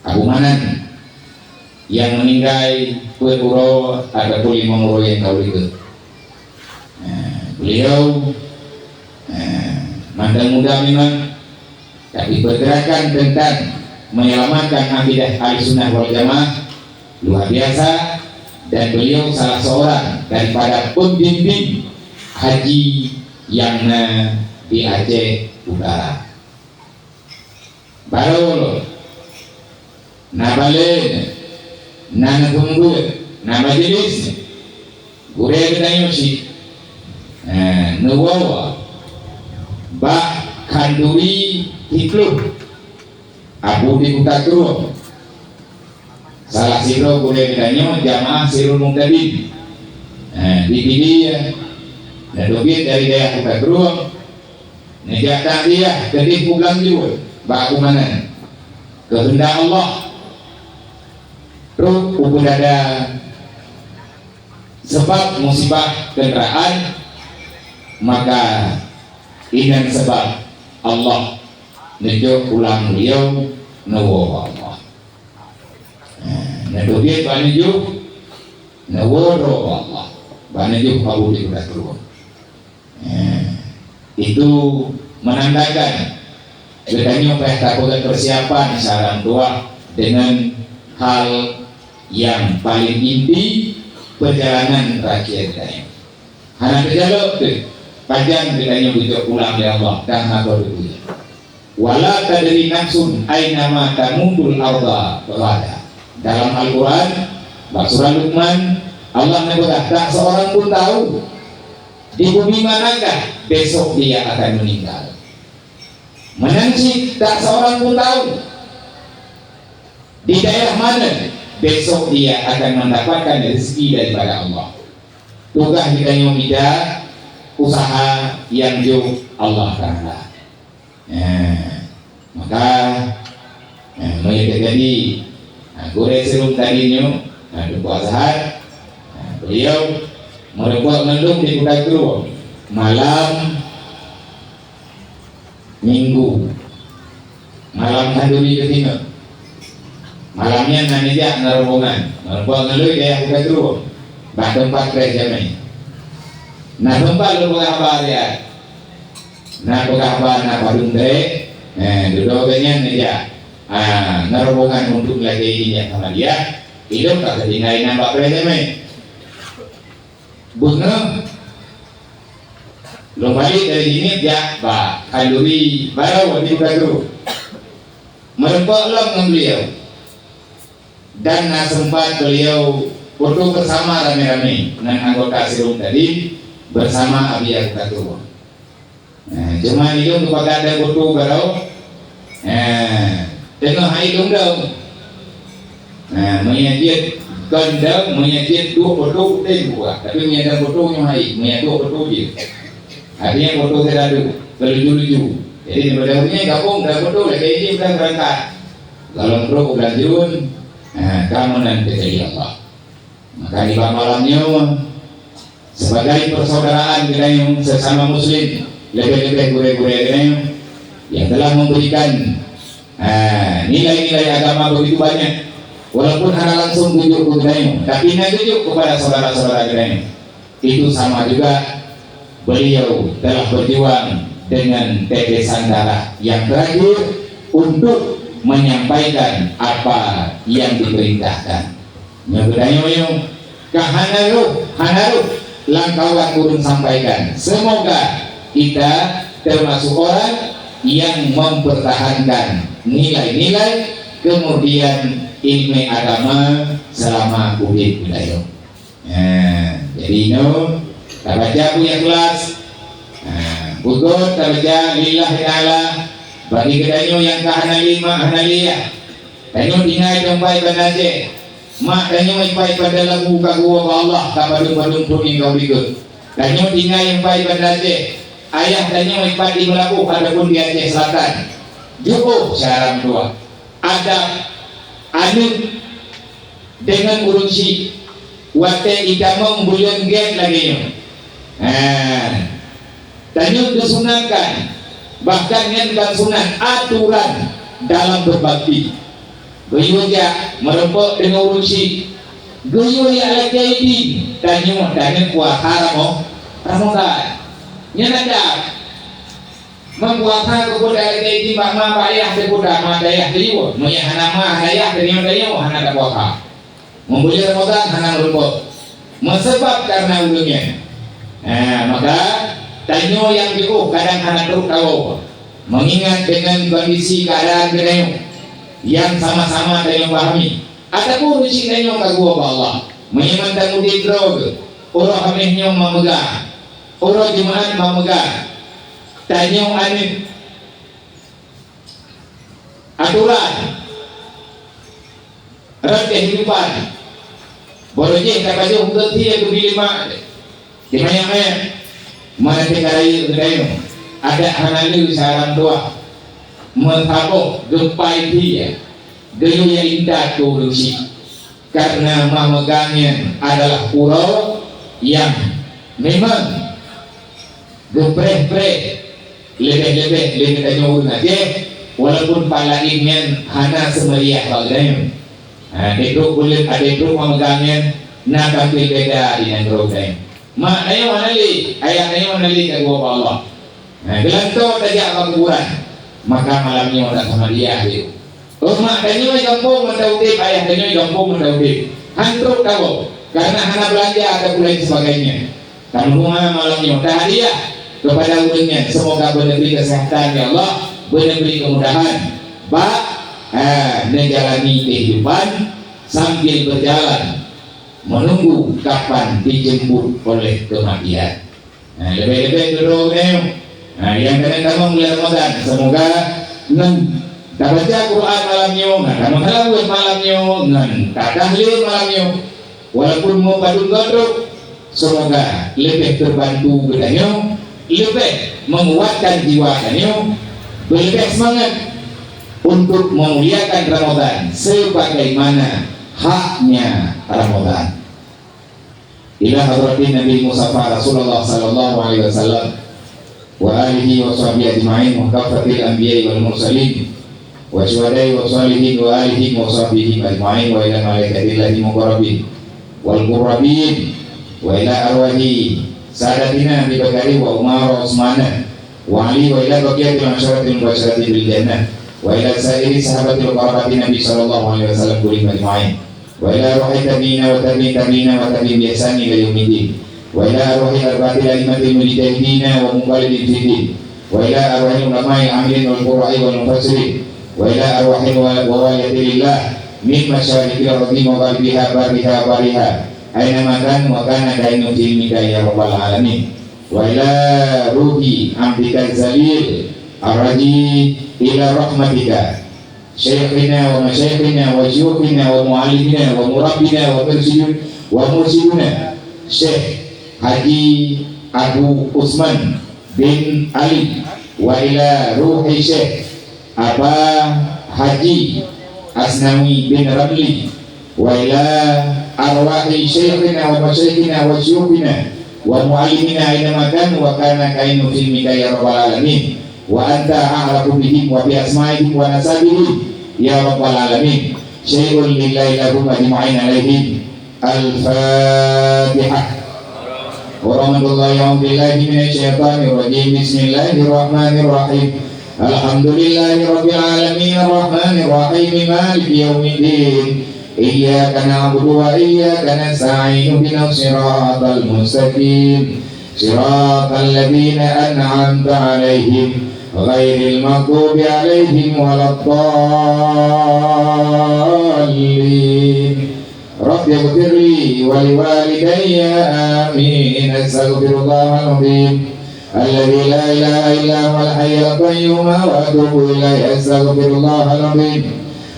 Abu Manan, nyang meuninggai peuet uroe ataupun limong uroe nyang ka u likot. Nah, beliau, nah, mantong muda memang, tapi pergerakan tentang menyelamatkan akidah Ahlussunnah wal Jamaah luar biasa, dan beliau salah seorang daripada pembimbing haji nyang na di Aceh Utara. Barô lôn, na balée, na neuseumeubeuet, na majelis, gurée geutanyoe cit, eh, neuwoe bak khanduri Hiplôh, Abu di Kuta Krueng. Salah sidroe gurée geutanyoe jamaah Sirul Muhtadin. Eh, di Pidie, eh, neuteubiet dari dayah Kuta Krueng, neujak takziah keudeh u Ganjur bak Abu Manan. Keuheundak Allah, trok u peudada sabab musibah kenderaan, maka inan sabab Allah neujok pulang beliau neuwoe bak Allah. Nah, neuteubiet bak neujok, neuwoe droe bak Allah, bak neujok Abu di Kuta Krueng. Eh, itu menandakan geutanyoe payah tapeugét persiapan secara meutuah dengan hal yang paling inti, perjalanan rakhir geutanyoe. Hana teujalok teuh pajan geutanyoe geujok pulang lé Allah dan hana teupeue. "Wala tadri nafsun ainama tamutul arda ghada." Dalam Al-Quran, bak surah Luqman, Allah neupeugah, "Tak seorang pun tahu di bumi manakah besok dia akan meninggal." Meunan cit, tak seorang pun tahu di daerah mana besok dia akan mendapatkan rezeki daripada Allah. Tugaih geutanyoe mita usaha nyang jok Allah Taala. Eh, maka, eh, meunyoe teujadi, eh, gurée Sirul Muhtadin nyoe, eh, Teungku Azhar, eh, beliau meureumpok ngon lôn di Kuta Krueng malam Minggu, malam khanduri geutingoh. Malam nyan na neujak na rombongan, meureumpok ngon lôn di Kuta Krueng, bak teumpat preh jamé. Na teumpat lôn peugah haba nyan. Na peugah haba na padum deh, eh, dudoe nyan neujak, ah, na rombongan untuk lagèe nyan sama dia. Ilôn ka teutinggai nyan bak preh jamé. Beungoh lôn balek dari jih jak bak khanduri barô di Bukadru. Meureumpok lom ngon beliau. Dan na sempat beliau foto bersama ramé-ramé ngon anggota sidroe tadi bersama Abi Abu Kato. Eh, cuma ilôn geupakat dan foto barô. Eh, teungoh hai lôn dong. Eh, meunyo jeuet kon dong, meunyo jeuet duek foto teuh buka. Tapi meunyo dong foto nyoe hai, meunyo duek foto jeuet. Artinya foto teuh lalu, kelucu-lucu. Jadi daripada ureueng gabong dan foto lagèe jih udah berangkat. Dalam trok bulan Jun, eh, kamoe nan teuka Allah. Maka di malam nyoe, sebagai persaudaraan geutanyoe sesama muslim, lebih-lebih gurèe-gurèe geutanyoe yang telah memberikan, eh, nilai-nilai agama begitu banyak, walaupun hana langsung geujok keu geutanyoe, tapi na geujok kepada saudara-saudara geutanyoe. Itu sama juga beliau telah berjuang dengan tetesan darah yang terakhir untuk menyampaikan apa yang diperintahkan. Nyoe geutanyoe nyoe ka hana roh, hana roh lam kawan ureueng sampaikan. Semoga kita termasuk orang yang mempertahankan nilai-nilai, kemudian ilmu agama selama udép geutanyoe. Nah, jadi nyoe tabaca buku ikhlas. Nah, buku tabaca lillahi ta'ala. Bagi geutanyoe nyang ka hana lé mak, hana lé yah. Tanyoe tinggai teumpat ibadah jih. Mak tanyoe ipat-ipat dalam buka gua bak Allah, ka padum-padum pun ninggai dikeue. Tanyoe tinggai ipat ibadah jih. Ayah tanyoe ipat di Meulaboh ataupun di Aceh Selatan. Jeuet cara meutuah. Adab aneuk deungon ureueng chik watèe itamong buleuen gét lagèe nyoe. Ha. Tanyoe geusunatkan, bahkan nyan bukan sunat, aturan dalam berbakti. Geuyue jak meureumpok deungon ureueng chik, geuyue jak lakèe idin, tanyoe, tanyoe puasa Ramo-, Ramadan. Nyan adab. Meupuasa keupeue, lakèe idin bak ma, bak yah, teupeue ma, bak yah, teupeue. Meunyo hana ma, hana yah, teupeue, teupeue, hana tapuasa. Meubri Ramadan hana meureumpok. Meusabab kareuna ureueng nyan. Nah, maka tanyoe nyang jiôh kadang hana trok tawoe. Meungingat deungon kondisi keuadaan geutanyoe nyang sama-sama tanyoe pahami, ataupun ureueng chik tanyoe ka geuwoe bak Allah. Meunyoe mantong udép droe geuh, uroe Hamèh nyoe ma meugah, uroe Jumat ma meugah, tanyoe aneuk aturan rot kehidupan. Barô jih tapajoh geutie geubi lé mak. Di manyang-manyang, meunaseh ka rayeuk geutanyoe, adak hana lé saran dua. Meusaboh geupai tie, geuyue intat keu ureueng chik. Kareuna ma meugah nyan adalah uroe nyang memang geupreh-preh, leubeh-leubeh lé geutanyoe ureueng Aceh, walaupun pat laén nyan hana seumeriah bak geutanyoe. Ha, di trok buleuen, ha, di trok ma meugah nyan na tampil beda di nanggroe geutanyoe. Mak tanyoe hana lé, ayah tanyoe hana lé, ka geuwoe bak Allah. Ha, geulantoe tajak bak kuburan, maka malam nyoe tasamadiyah lé. Oh, mak tanyoe gampông mantong udép, ayah tanyoe gampông mantong udép. Han trok tawoe, kareuna hana beulanja ataupun lain sebagainya. Tameureuha malam nyoe, tahadiah kepada ureueng nyan, semoga beuneubri keuseuhatan, ya Allah, beuneubri keumudahan bak, eh, neujalani kehidupan sambil berjalan menunggu kapan dijemput oleh kematian. Nah, leubeh-leubeh keu droe geutanyoe. Nah, nyang keuneuk tamong buleuen Ramadan, semoga ngon tabaca Quran malam nyoe, ngon tameuseulaweuet malam nyoe, ngon tatahlil malam nyoe, walaupun meupadum gob trok, semoga leubeh teubantu geutanyoe, leubeh menguatkan jiwa tanyoe, beuleubeh seumangat untuk meumuliakan Ramadan sebagaimana haknya Ramadan. Ila hadratin Nabi Mustafa Rasulullah sallallahu alaihi wasallam wa alihi wa sahbihi ajma'in wa kaffatil anbiya'i wal mursalin wa syuhada'i wa shalihin wa alihim wa sahbihim ajma'in wa ila malaikatillahi muqarrabin wal qurrabin wa ila arwahi sadatina Abi Bakari wa Umar wa Utsmana وعلي وإلى بقية العشرة المبشرة بالجنة وإلى سائر الصحابة وقرابة النبي صلى الله عليه وسلم كلهم أجمعين وإلى أرواح التابعين وتابعي التابعين وتابعين بإحسان إلى يوم الدين وإلى أرواح الأربعة الأئمة المجتهدين ومقلدين في الدين وإلى أرواح العلماء العاملين والقراء والمفسرين وإلى أرواح الولاة لله من مشارق الأرض ومغاربها وبرها وبحرها أينما كانوا وكان كائن في علمك يا رب العالمين. وإلى روح عبدك الذليل الراجي إلى رحمتك شيخنا ومشايخنا وشيوخنا ومعلمنا ومربنا ومرشد-، ومرشدنا شيخ حاجي أبو عثمان بن علي وإلى روح شيخ أبا حاجي أسنوي بن رملي وإلى أرواح شيخنا ومشايخنا وشيوخنا ومعلمينا أينما كانوا وكان كائن في علمك يا رب العالمين وأنت أعرف بهم وبأسمائهم ونسبهم يا رب العالمين. شيء لله لهم أجمعين عليهم. الفاتحة. ورحمة الله. أعوذ بالله من الشيطان الرجيم. بسم الله الرحمن الرحيم. الحمد لله رب العالمين الرحمن الرحيم مالك يوم الدين. إياك نعبد وإياك نستعين اهدنا الصراط المستقيم صراط الذين أنعمت عليهم غير المغضوب عليهم ولا الضالين. رب اغفر لي ولوالدي آمين. أستغفر الله العظيم الذي لا إله إلا هو الحي القيوم وأتوب إليه. أستغفر الله العظيم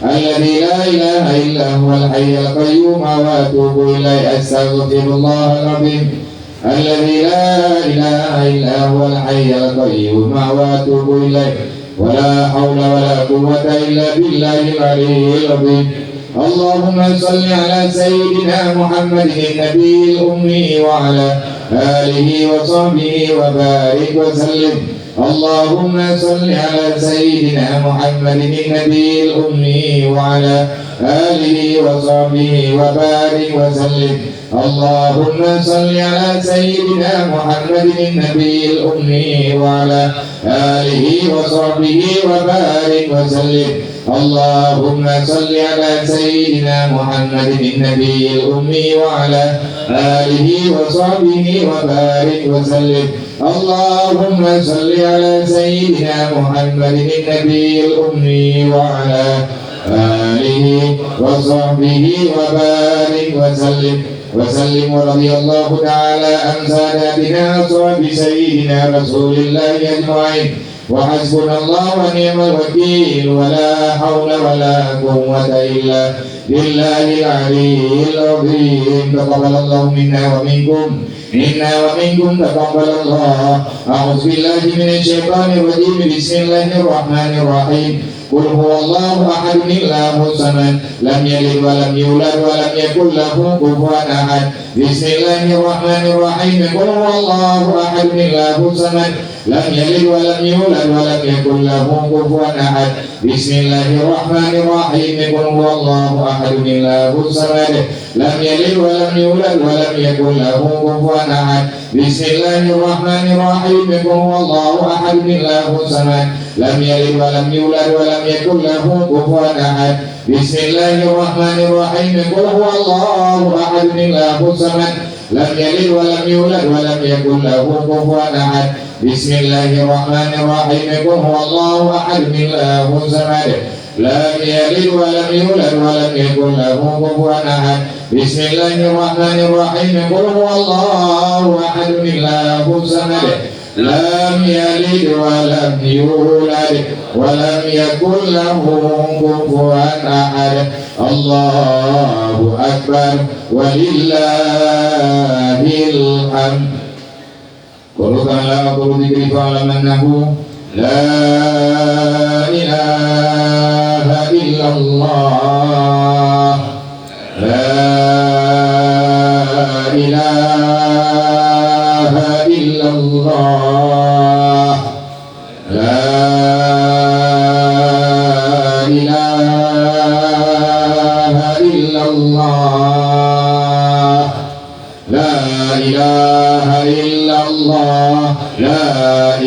الذي لا إله إلا هو الحي القيوم وأتوب إليه. أستغفر الله العظيم الذي لا إله إلا هو الحي القيوم وأتوب إليه. ولا حول ولا قوة إلا بالله العلي العظيم. اللهم صل على سيدنا محمد النبي الأمي وعلى آله وصحبه وبارك وسلم. اللهم صل على سيدنا محمد النبي الأمي وعلى آله وصحبه وبارك وسلم. اللهم صل على سيدنا محمد النبي الأمي وعلى آله وصحبه وبارك وسلم. اللهم صل على سيدنا محمد النبي الأمي وعلى آله وصحبه وبارك وسلم. اللهم صل على سيدنا محمد النبي الأمي وعلى آله وصحبه وبارك وسلم. وسلم ورضي الله تعالى عن ساداتنا أصحاب سيدنا رسول الله أجمعين. وحسبنا الله ونعم الوكيل، ولا حول ولا قوة إلا بالله العلي العظيم. تقبل الله منا ومنكم، منا ومنكم تقبل الله. أعوذ بالله من الشيطان الرجيم. بسم الله الرحمن الرحيم. قل هو الله أحد الله الصمد، لم يلد ولم يولد ولم يكن له كفوا أحد. بسم الله الرحمن الرحيم. قل هو الله أحد الله الصمد، لم يلد ولم يولد ولم يكن له كفوا أحد. بسم الله الرحمن الرحيم. قل هو الله أحد الله الصمد، لم يلد ولم يولد ولم يكن له كفوا أحد. بسم الله الرحمن الرحيم. قل هو الله أحد الله الصمد، لم يلد ولم يولد ولم يكن له كفوا أحد. بسم الله الرحمن الرحيم. قل هو الله أحد الله الصمد، لم يلد ولم يولد ولم يكن له كفوا أحد. بسم الله الرحمن الرحيم. قل هو الله أحد الله الصمد، لم يلد ولم يولد ولم يكن له كفوا أحد. بسم الله الرحمن الرحيم. قل هو الله أحد الله الصمد، لم يلد ولم يولد ولم يكن له كفوا أحد. الله أكبر ولله الحمد. قل تعالى وقل ذكري فاعلم أنه لا إله إلا الله. لا إله إلا الله. لا إله إلا الله. لا إله إلا الله. لا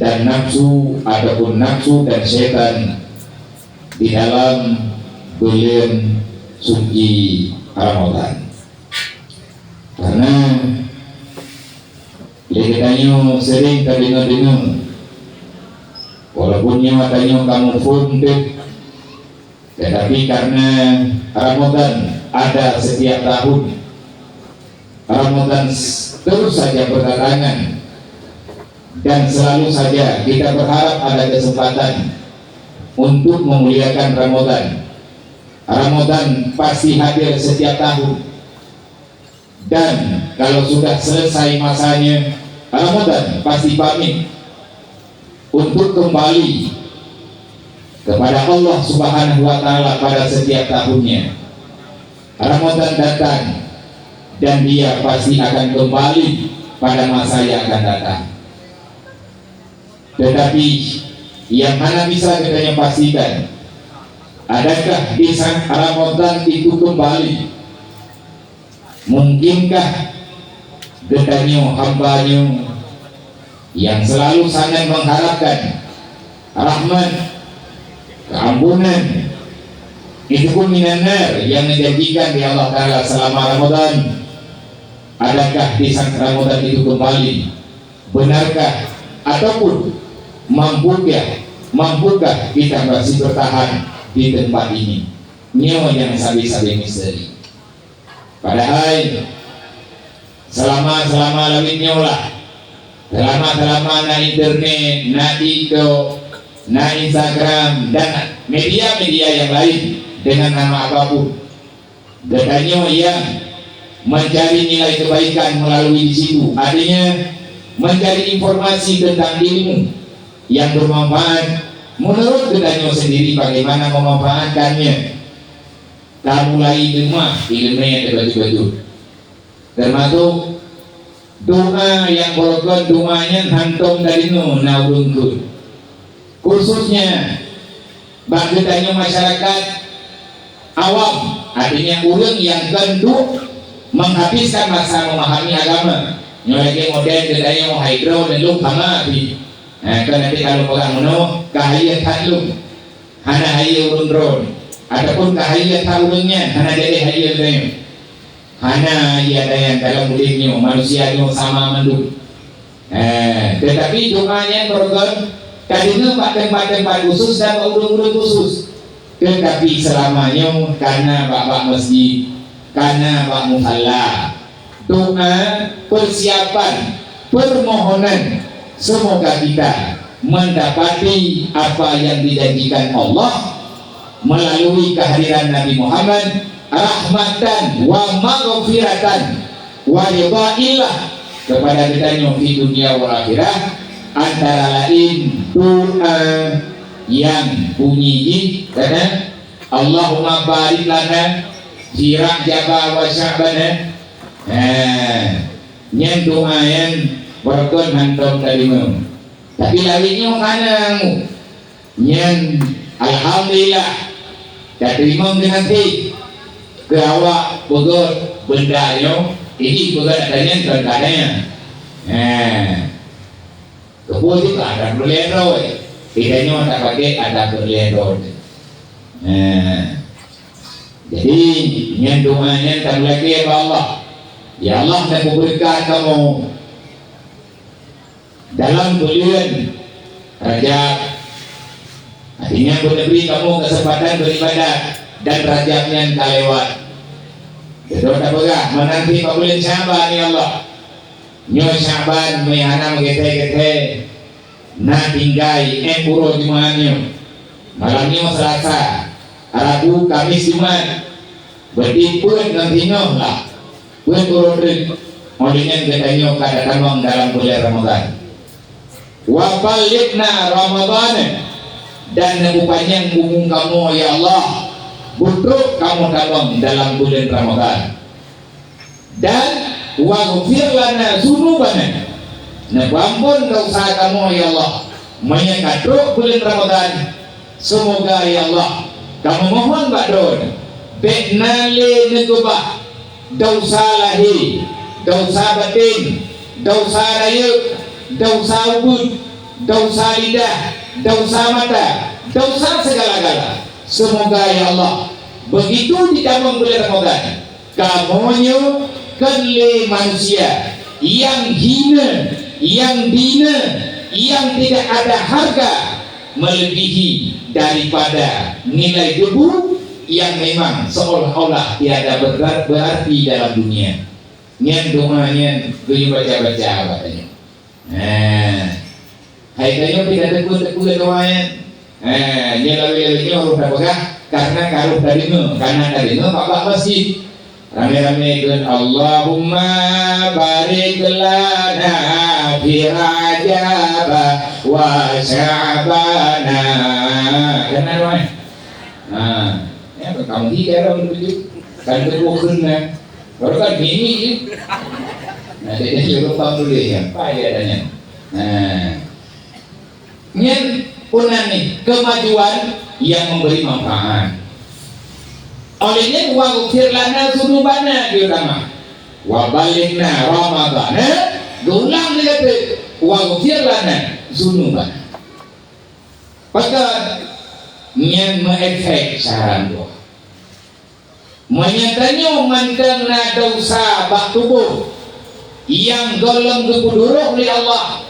dan nafsu ataupun nafsu dan syaitan di dalam buleuen suci Ramadan. Karena lé geutanyoe sering tadeungoe-deungoe, walaupun nyoe tanyoe ka muphom teuk, tetapi karena Ramadan ada setiap tahun, Ramadan s-, terus saja berdatangan, dan selalu saja kita berharap ada kesempatan untuk memuliakan Ramadan. Ramadan pasti hadir setiap tahun. Dan kalau sudah selesai masanya, Ramadan pasti pamit untuk kembali kepada Allah Subhanahu wa Ta'ala pada setiap tahunnya. Ramadan datang dan dia pasti akan kembali pada masa yang akan datang. Tetapi yang hana bisa geutanyoe pastikan, adakah di saat Ramadan itu kembali? Mungkinkah geutanyoe hamba nyoe yang selalu sangat mengharapkan rahmat, keampunan, itu pun minan nar yang dijanjikan di Allah Taala selama Ramadan? Adakah di saat Ramadan itu kembali? Benarkah ataupun mampukah, mampukah kita masih bertahan di tempat ini? Nyoe nyang sabe-sabe misteri. Padahai selama-selama lawét nyoe lah, selama-selama na internet, na TikTok, na Instagram, dan media-media yang lain dengan nama apapun, geutanyoe yang mencari nilai kebaikan melalui di situ, artinya mencari informasi tentang ilmu yang bermanfaat menurut geutanyoe sendiri bagaimana memanfaatkannya. Tamulai leumah ileumèe teuh bacut-bacut. Teumasok doa nyang barokon, doa nyan hantom tadeungoe na ureueng kheun. Khususnya bak geutanyoe masyarakat awam, artinya ureueng nyang kon duek menghabiskan masa memahami agama. Nyoe lagèe model geutanyoe hai droeneuh lôn hana pih. Ha, kon até ka lôn peugah meunoe, ka hayeu that lôn. Hana hayeu ureueng droen, ataupun ka hayeu that ureueng nyan, hana jadi hayeu lé. Hana iya daya dalam udép nyoe, manusia nyoe sama mandum. Eh, tetapi doa nyan barokon tadeungoe bak teumpat-teumpat khusus dan bak ureueng-ureueng khusus. Tetapi selama nyoe kana bak-bak masjid, kana bak musalla. Doa, persiapan, permohonan, semoga kita mendapati apa yang dijanjikan Allah melalui kehadiran Nabi Muhammad, rahmatan wa maghfiratan wa ridha illah kepada geutanyoe di dunia wal akhirah, antara lain doa yang bunyi jih, kata, "Allahumma barik lana fi Rajaba wa Sya'bana." Eh, nyan doa nyang barokon hantom tadeungoe. Tapi lawét nyoe kana mu. Nyan alhamdulillah, tateurimong geunaséh keu awak peugöt beunda nyoe, ini peugöt ata nyan kon kana. Eh. Keupeue cit adat peureulèe droe? Geutanyoe tapakè adat peureulèe droe. Nah, jadi nyan doa nyan tameulakèe bak Allah. Ya Allah, tapeubeureukat kamoe dalam buleuen Rajab. Artinya, beuneubri kamoe keuseumpatan beribadat dan Rajab nyan ka lewat. Beutôi tapeugah, meunan pih bak buleuen Sya'ban, ya Allah. Nyoe Sya'ban meuhana meugeuthée-geuthée, na tinggai ék uroe Jumat nyoe. Malam nyoe Selasa, Rabu, Kamis, Jumat. Beutôi peuet ngon singoh lah. Peuet uroe treuk. Óh lheueh nyan geutanyoe ka tatamong dalam buleuen Ramadhan. Wa ballighna Ramadhana, dan neupeupanjang umu kamoe, ya Allah, beutrok kamoe tamong dalam buleuen Ramadhan. Dan waghfir lana dzunubana, neupeuamphon desya kamoe, ya Allah, meunyoe ka trok buleuen Ramadhan. Seumoga, ya Allah, kamoe mohon bak Droeneuh, bék na lé neukeubah desya lahé, desya batén, desya rayeuk, desya ubit, desya lidah, desya mata, desya segala-gala. Semoga, ya Allah, begitu ditamong bulan Ramadan, kamoe nyoe kon lé manusia nyang hina, nyang dina, nyang tidak ada harga melebihi daripada nilai debu yang memang seolah-olah tiada ber-, berarti dalam dunia. Nyan doa nyan geuyue baca-baca bak tanyoe. Nah, hai tanyoe pih ka teupeue-teupeue doa nyan. Nah, nyan lawét-lawét nyoe harôh tapeugah, karena ka rôh tadeungoe, karena tadeungoe bak-bak masjid. Ramé-ramé kheun, "Allahumma barik lana fi Rajaba wa Sya'bana." Kan na doa nyan? Ha, ya, kamu hi dalam begitu. Kan teguh kena. Baru kan bini je. Nah, dia jadi lupa tulis ya. Apa dia adanya? Nah. Nyan peunan ni kemajuan yang memberi manfaat. Oleh nyan, "Waghfir lana dzunubana," di utama. "Wa ballighna Ramadana," geulang lé gata, "Waghfir lana dzunubana." Pakon nyan meuefek saran doa. Meunyoe tanyoe mantong na desya bak tuboh nyang gohlom geupeudurôh lé Allah,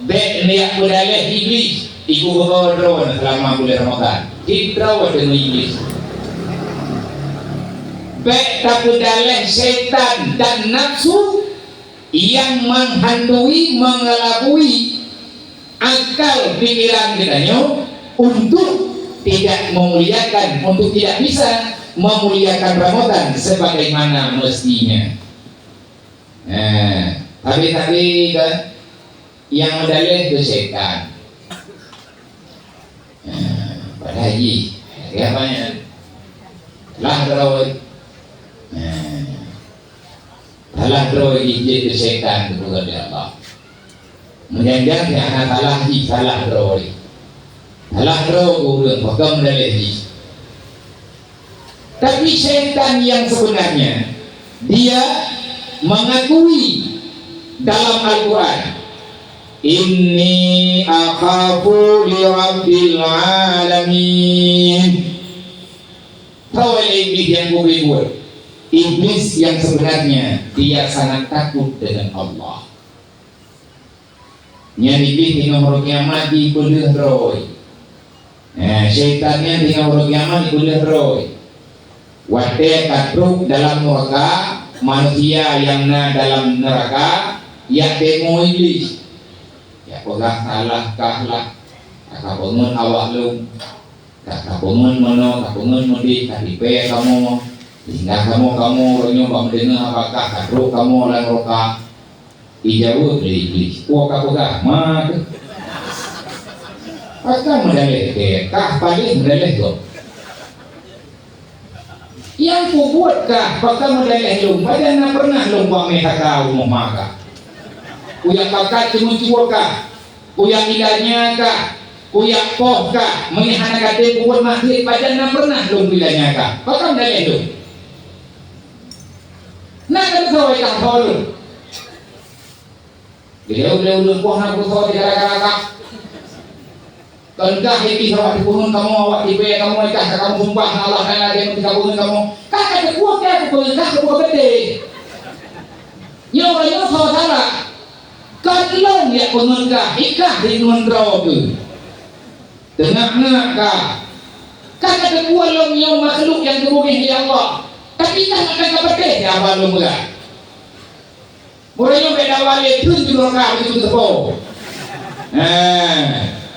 bék neujak peudaleh Iblih, ibu droe seulama buleuen Ramadhan. Sidroe teungoh Iblih. Bék tapeudaleh setan dan nafsu nyang menghantui, mengelabui akal pikiran geutanyoe untuk tidak memuliakan, untuk tidak bisa memuliakan Ramadhan sebagaimana mestinya. Nah, tapi-tapi kan yang meudaleh tu setan. Nah, padahai jih, ya, banyak. Lah droe. Nah, salah droe jih jeuet keu setan, geupeugah lé Allah. Meunyan-nyan hana salah jih, salah droe. Salah droe ureueng, pakon meudaleh jih. Tapi setan yang sebenarnya, dia mengakui dalam Al-Quran, "Inni akhafu li rabbil alamin." Tahu Iblis yang kubri buat? Iblis yang sebenarnya, dia sangat takut dengan Allah. Nyan Iblih teungoh uroe kiamat jipeuleueh droe. Eh, syaitan nyan teungoh uroe kiamat jipeuleueh droe. Watée ka trok dalam neuraka, manusia nyang na dalam neuraka, jak deungoe Iblih. Jak peugah, "Salah kah lah, ka kapeungon awak lôn." Ka, ka peungon meunoe, ka peungon meudeh, ka tipée kamoe. Sehingga kamoe, kamoe uroe nyoe bak meudeungoe haba kah, ka trok kamoe lam neuraka. Jijaweueb lé Iblih, "Peue kapeugah, ma teuh? Pakon meudaleh kah, paléh meudaleh gob? Nyang kubuet kah, pakon meudaleh lôn? Pajan na peureunah lôn bak mé kaka rumoh ma kah? Kujak pakat ceumeucue kah? Kujak ilanya kah? Kujak poh kah? Meunyoe hana ka tem kubuet maksiet, pajan na peureunah lôn ilanya kah? Pakon meudaleh lôn?" Na kan kawai kah ho lôn? Jadi, ulôn, ulôn poh na kusoe gara-gara kah. Kon kah Iblih awak teupeungon kamoe, awak tipée kamoe, kah ka kamoe sumpah ngon Allah Taala, dia meutika peungon kamoe. Kah ka teupeue kah, teupeue kah, teupeue beutôi. Nyoe uroe nyoe soe salah. Kon lôn jak peungon kah, ikah deungon droe keuh. Teungak-ngak kah. Kah ka teupeue lôn nyoe makhluk nyang geubeungéh lé Allah. Tapi kah mantong ka patéh di haba lôn peugah. Uroe nyoe bék dawa lé, kheun jinoe ka beutôi teupeue. Hé,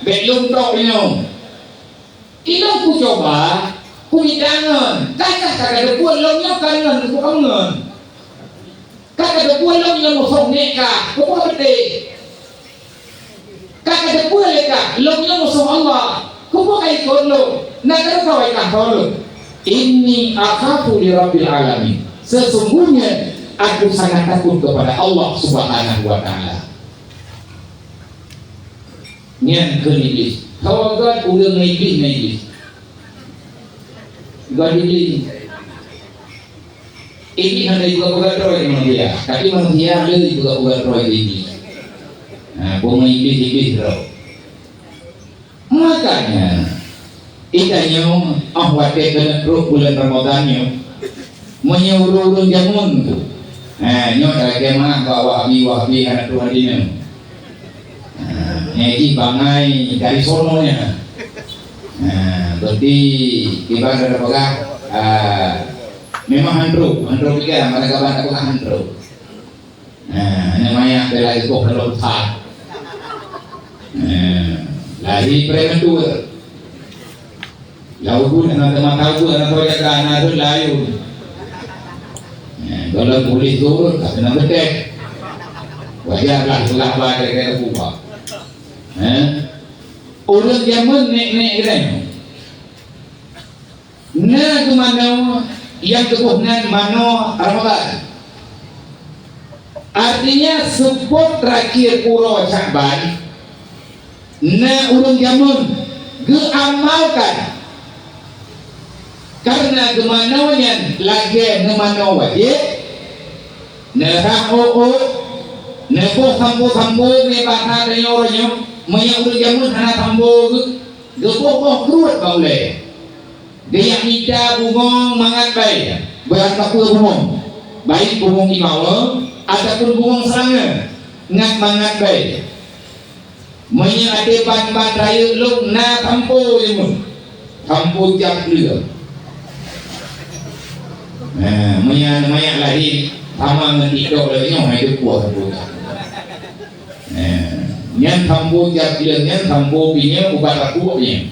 bék lôn tok nyoe. Ilôn kucuba, kumita ngon, ka, ka, ka, ka teupeue lôn nyoe kon ngon, keupeue ka ngon. Ka, ka teupeue lôn nyoe musoh nèk ka, keupeue beutôi. Ka, ka teupeue lé kah, lôn nyoe musoh Allah. Keupeue ka ikot lôn? Na ka teupeue kah lôn? Inni akhafu li Rabbil Alamin. Sesungguhnya aku sangat takut kepada Allah Subhanahu wa Taala. Nyan kheun Iblih. Saboh gét ureueng ngon Iblih, ngon Iblih. Gét Iblih. Iblih hana jipeugah-peugah droe keu manusia, tapi manusia le jipeugah-peugah droe keu Iblih. Nah, bumoe Iblih, Iblih droe. Makanya, itanyoe, oh, watée keuneuk trok bulan Ramadan nyoe, meunyoe ureuëng-ureuëng jameun tu, eh, nyoe talakée meu'ah bak Wahabi, Wahabi hana trok hati nyoe. Ah, nyan jih bangai dari sonoe nyan. Ah, berarti kiban dara peugah, ah, memang han trok, han trok pikiran, mana kaban tapeugah han trok. Ah, aneuk manyak bela geugoh lom that. Ah, lahé prematur. Lau buet na teuma tabuet na toh jaga na rhot layun. Eh, gohlom puléh turun ka keuneuk beutek. Wajar lah seulah ba kira-kira buba. Eh? Ureuëng jameun nek-nek geutanyoe. Na geumanoe nyang geuboh nan manoe Ramadan. Artinya, seupôt terakhir uroe Syakban, na ureuëng jameun geuamalkan, kareuna geumanoe nyan lagée neumanoe wajéb, neurhah ôk-ôk, neuboh sampo-sampo, nibak that tanyoe uroe nyoe, meunyoe ureuëng jameun hana sampo geuh, geuboh boh kruet bak ulée. Geujak mita bungöng mangat bai, beurat kapeue bungöng, baik bungöng imawa ataupun bungöng seulangeu, ngat mangat bai. Meunyoe até ban-ban rayeuk lôn na sampo jeuet, sampo cap leueng. Nah, meunyoe manyak lahé sama ngon TikTok lagée nyoe, hai teupeue sampo cap. Nah, nyan sampo cap leueng, nyan sampo pinyéu ubat rapuek nyan.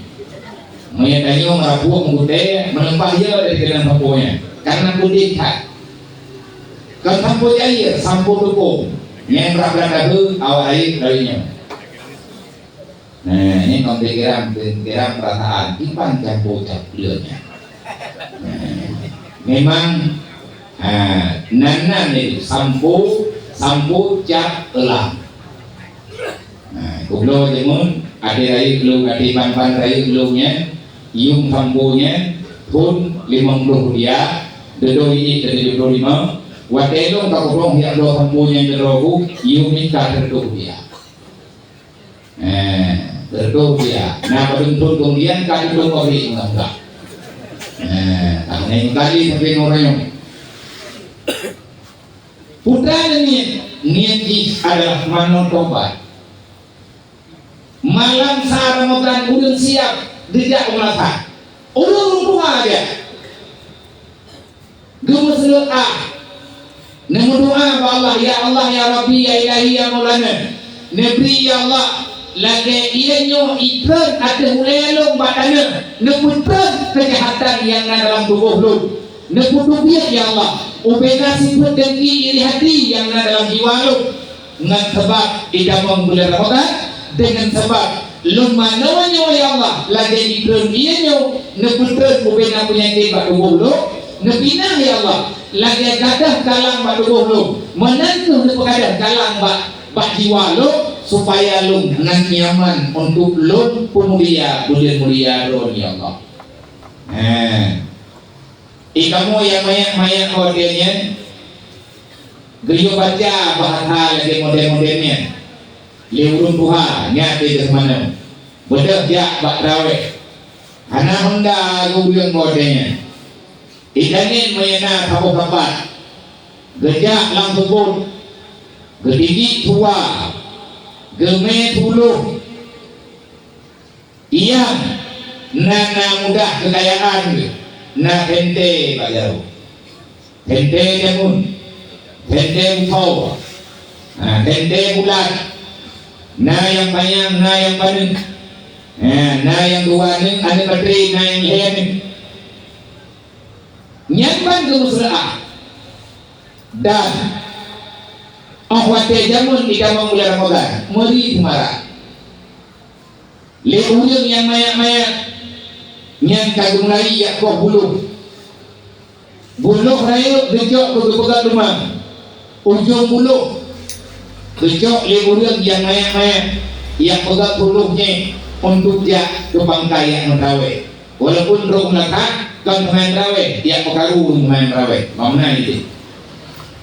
Meunyoe tanyoe meurapuek meugutée, meuleupah ie dari keunan sampo nyan, kareuna peudeh that. Kon sampo cair, sampo teupông. Nyang brat-brat dahé awak rayeuk lagée nyoe. Nah, nyan kon pikiran, pikiran peurasaan. Kiban sampo cap leueng nyan. Nah, memang, ha, nan-nan lé sampo, sampo cap elang. Nah, kubloe jameun, até rayeuk lôn, até ban-ban rayeuk lôn nyan, yum sampo nyan, thon limong ploh rupiah, dudoe iék teuh tujoh ploh limong, watée lôn ka kuprong jak bloe sampo nyan keudroe bu, yum nyan ka sireutoh rupiah. Eh, sireutoh rupiah. Nah, padum thon keumudian ka tutoe pabrik meulah-meulah. Eh, tangai kali sampai nurayong. Peue teuma niet, niet jih adalah manoe tobat. Malam sa Ramadan ureuëng siab geujak u meunasah. Ureuëng tuha jak. Geumeuseuleuah. Neumeudoá bak Allah, "Ya Allah, ya Rabbi, ya Ilahi, ya Maulana." Neubri, ya Allah, lagée ie nyoe itreun ateueh ulée lôn bak taneuh, neupeutrön keujahatan nyang na dalam tuboh lôn. Neupeuteubiet, ya Allah, ubena sifeuet dengki iri hati nyang na dalam jiwa lôn. Ngon sabab itamong buleuen Ramadhan, deungon sabab lôn manoe nyoe, ya Allah, lagée jitreun ie nyoe, neupeutrön ubena peunyakét bak tuboh lôn, neupinah, ya Allah, lagée gadôh kalang bak tuboh lôn, meunan kheueh neupeugadôh kalang bak, bak jiwa lôn, supaya lôn ngon nyaman untuk lôn peumulia buleuen mulia droeneuh, ya Allah. He. Di kamoe nyang manyak-manyak watée nyan, geuyue baca bahasa lagée model-model nyan lé ureuëng tuha nyan di Seumanoe. Beudôh jak bak trawéh. Hana honda geuh ureuëng watée nyan. Itangen meuyana saboh sapat. Geujak lam seubon. Geutidik tuha. Geumé tuloh. Nyang na, na mudah keukayaan geuh, na teuntée bak jaroe. Teuntée jameun, teuntée bukho, ha, teuntée bulat, na nyang panyang, na nyang paneuk, ha, na nyang dua neuk, aneuk batée, na nyang lhée neuk. Nyan ban geumeuseurah. Dan óh watée jameun itamong buleuen Ramadhan, meuri teumara. Lé ureuëng nyang manyak-manyak nyan ka geumulai jak koh buloh. Buloh rayeuk geucok keu geupeugöt lumang. Ujong buloh geucok lé ureuëng nyang manyak-manyak jak peugöt buloh nyan untuk jak keu pangkai jak meutrawéh. Walaupun droe meulakat, kon seumayang trawéh, jak peukaru ureuëng seumayang trawéh. Bak meunan jih.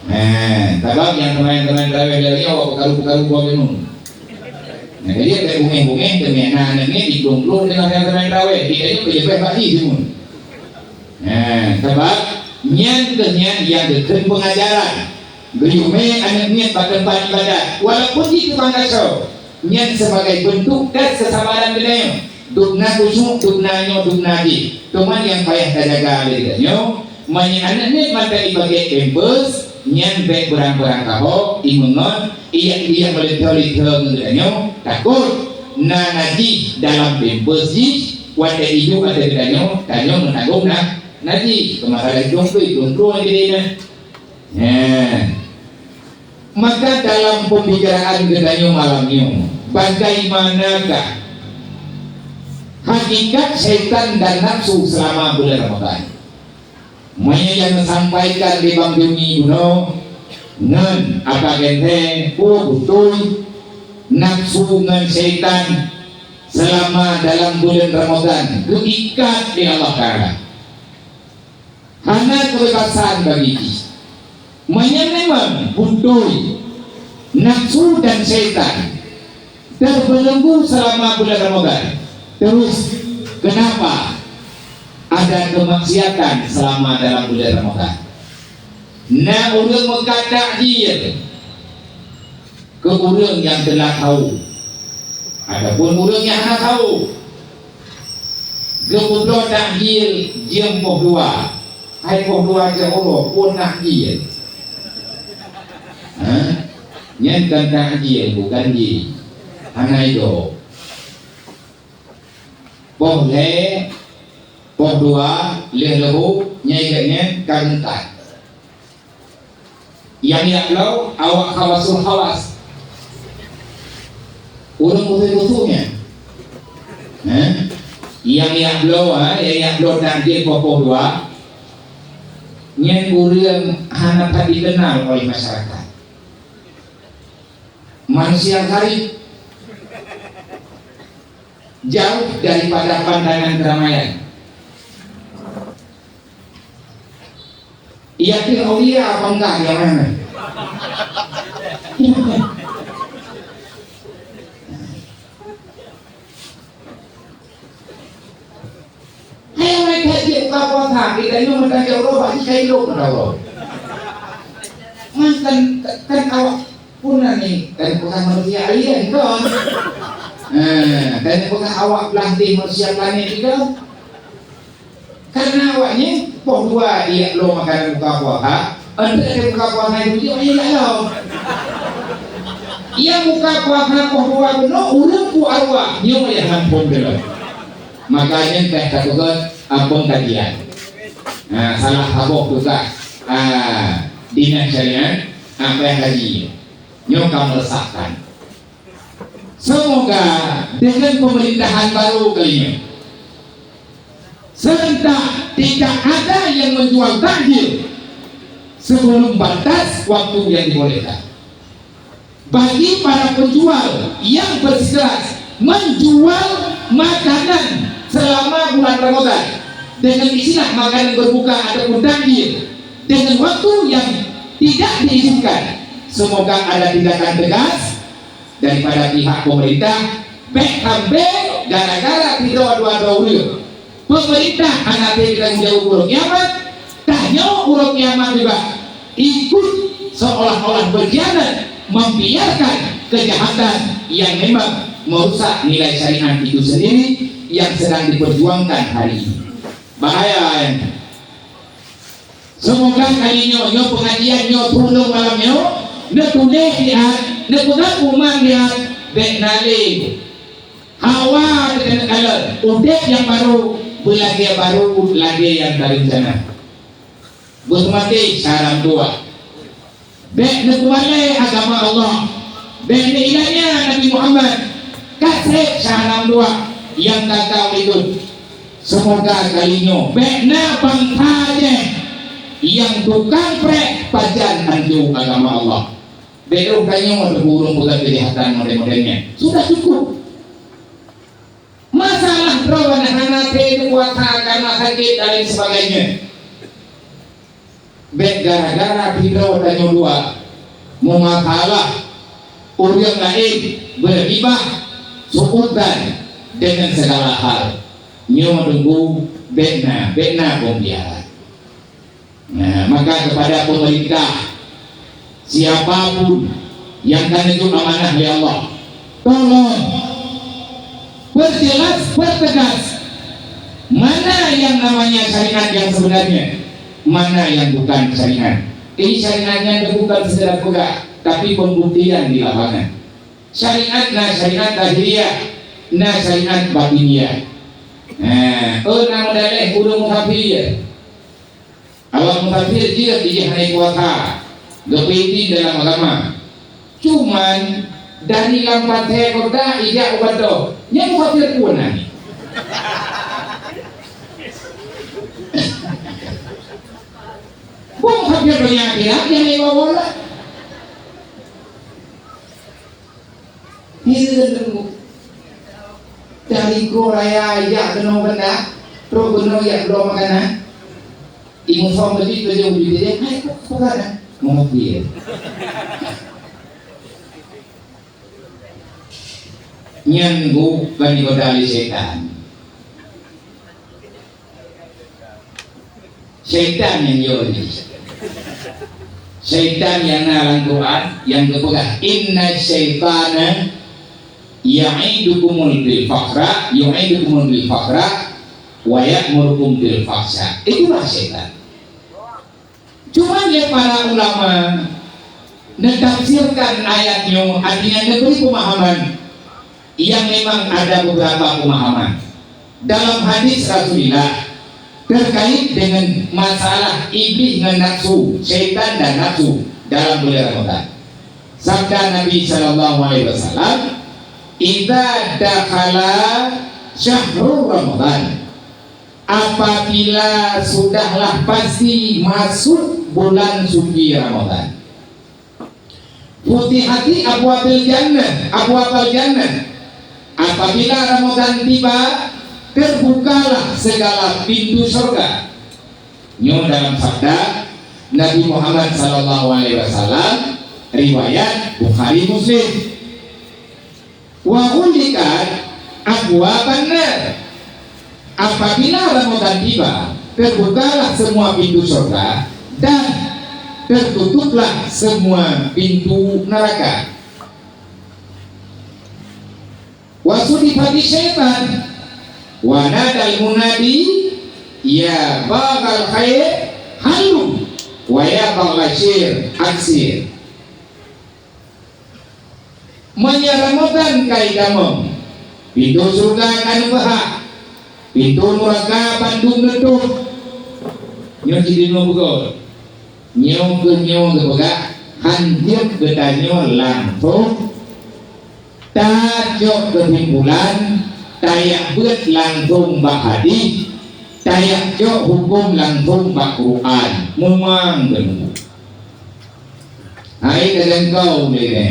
Nah, sabab nyang seumayang-seumayang trawéh lagée nyoe awak peukaru-peukaru boh jeuneuh. Nah, jadi ada bungéh-bungéh, demi anak-anak ni diklung-klung dengan yang teman terawih. Kita ni boleh bebas bagi semua. Nah, sebab nyan ke nyan yang dekat pengajaran. Geuyue mé aneuk miet bak teumpat ibadat, walaupun di tukang kaso, nyan sebagai bentuk tes kesabaran geutanyoe. Dubna khusyuk, dubna nyoe, dubna jih. Teuma nyang payah tajaga lé geutanyoe, meunyoe aneuk miet mantong ipaké pampers, nyan bék beurang-beurang kahô, imeungon, iyak-iyak meulitho-litho ngon geutanyoe, takot na najih dalam pampers jih, watée iduek ateueh geutanyoe, tanyoe meutanggong na najih. Keumasalah idong tu, idong tu lagée nyan. Nah, maka dalam pembicaraan geutanyoe malam nyoe, bagaimanakah hakikat syaitan dan nafsu selama bulan Ramadan? Meunyoe nyang neusampaikan lé Bang Joni bunoe ngon Apa Genteng, oh, beutôi, nafsu ngon syaitan selama dalam bulan Ramadan geuikat lé Allah Taala. Hana keubebasan bagi jih. Meunyoe memang beutôi nafsu dan syaitan teubelenggu selama bulan Ramadan, terus kenapa ada kemaksiatan selama dalam bulan Ramadan? Na ureuëng meukat takjil keu ureuëng nyang teulat haul, ataupun ureuëng nyang hana haul. Geupubloe takjil jeuem poh dua. Hai poh dua jeuem uroe, peue takjil? Hah? Nyan kan takjil, bukan jih. Hana ido. Poh lhée, poh dua, lheueh leuhô, nyang gét nyan ka geungkat. Nyang jak bloe awak khawasul khawas. Ureuëng khusus-khusus nyan. Hah? Nyang jak bloe, ha, nyang jak bloe takjil poh-poh dua. Nyan ureuëng hana that dikenal oleh masyarakat. Manusia gharib, jauh daripada pandangan keramaian. Yakin aulia apa enggak dia orang ni? Hai orang kaji buka puasa, kita ini meutanyoe uroe, bak jih ka ilok meutanyoe uroe. Mantong kan awak pun ni, kan bukan manusia alien kan? Eh, kan bukan awak belah di manusia planet itu. Karena awaknyan poh dua dia lo makanan buka puasa, untuk ada buka puasa itu dia orang tak lo. Ia buka puasa poh dua benar, urang ku arwah nyoe ya ampun dulu. Makanya teh takut apa kajian. Nah, salah saboh tugas ah, dinas syariat apa yang kaji. Nyoe ka meresahkan. Semoga dengan pemerintahan baru kali ini serentak tidak ada yang menjual takjil sebelum batas waktu yang dibolehkan. Bagi para penjual yang bersikeras menjual makanan selama bulan Ramadan dengan istilah makanan berbuka ataupun takjil dengan waktu yang tidak diizinkan, semoga ada tindakan tegas daripada pihak pemerintah. Bék sampai gara-gara sidroe dua droe ureuëng, pemerintah hana teuntang jauh uroe kiamat, tanyoe uroe kiamat juga ikut seolah-olah berkhianat, membiarkan kejahatan yang memang merusak nilai syariat itu sendiri yang sedang diperjuangkan hari ini. Bahaya, ya. Semoga kali nyoe, nyoe pengajian nyoe tulông malam nyoe, neutuléh siat, neupeugah umat siat, bék na lé hawa teuka neukalon udeb nyang barô, beulagée barô lagée nyang tareuncana. Beuseumaté syarat dua. Bék neupeumalée agama Allah. Bék neuiéleumé Nabi Muhammad. Ka seb syarat dua nyang ka ka ulôn. Semoga kali nyoe bék na bansa jih nyang tukang preh pajan anco agama Allah. Bék roh tanyoe teupeu ureuëng peugah kejahatan model-model nyan. Sudah cukup. Masalah droe hana teupuasa karena sakit dan lain sebagainya. Bék gara-gara sidroe tanyoe dua meumasalah, ureuëng laén beugibah, Su'udzan dengan segala hal. Nyoe teungku, bèk na, bèk na peumbiaran. Nah, maka kepada pemerintah, siapapun yang ka neujok amanah lé Allah, tolong perjelas, pertegas mana yang namanya syariat yang sebenarnya, mana yang bukan syariat. Ini syariatnya bukan sekedar peugah, tapi pembuktian di lapangan. Syariat na syariat lahiriah, na syariat batiniah. Nah, oh, na meudaleh ureueng musafir. Awak musafir jeuet jih hana puasa, geupeuidin dalam agama. Cuman, dari lam pathé kota ijak u Bado, nyan musafir pun na. Bung musafir donya akhirat nyang iwoe-woe lah. Hireuen teungku. Dari goe raya jak keunoe banda, trok keunoe jak bloe makanan. Imeusöm beujeuet, beujeuet, beujeuet, hai, kok peugah dah? Meungokir. Nyan bukan ibadah lé syaitan. Syaitan nyang jok nyan. Syaitan nyang na lam Quran, nyang geupeugah, "Inna syaitana ya'idukumul bil faqra, ya'idukumul bil faqra, wa ya'murukum bil fahsya." Itulah syaitan. Cuma lé para ulama neutafsirkan ayat nyoe, artinya neubri peumahaman. Yang memang ada beberapa pemahaman. Dalam hadis Rasulullah terkait dengan masalah iblis ngon nafsu, syaitan dan nafsu dalam bulan Ramadan. Sabda Nabi sallallahu alaihi wasallam, "Idza dakhala syahru Ramadan," apabila sudahlah pasti masuk bulan suci Ramadan. Futihati abwabil jannah, abwabal jannah. Apabila Ramadan tiba, terbukalah segala pintu surga. Nyoe dalam sabda Nabi Muhammad sallallahu alaihi wasallam, riwayat Bukhari Muslim. Wa ghulliqat abwaban nar. Apabila Ramadan tiba, terbukalah semua pintu surga dan tertutuplah semua pintu neraka. Wa sudifati syaitan wa nadal munadi ya bagal khair halu wa ya bagal syir aksir. Meunyoe Ramadan ka itamong, pintoe syeuruga ka neubeuhah, pintoe nuraka bandum neutôb. Nyoe cit jinoe beugöt. Nyoe keuh nyoe geupeugah, han jeuet geutanyoe langsông tacok keusimpulan, tajak beuet langsông bak hadih, tajak cok hukôm langsông bak Quran. Meumang keuneuk. Hai, ka jangkau lé nyoe.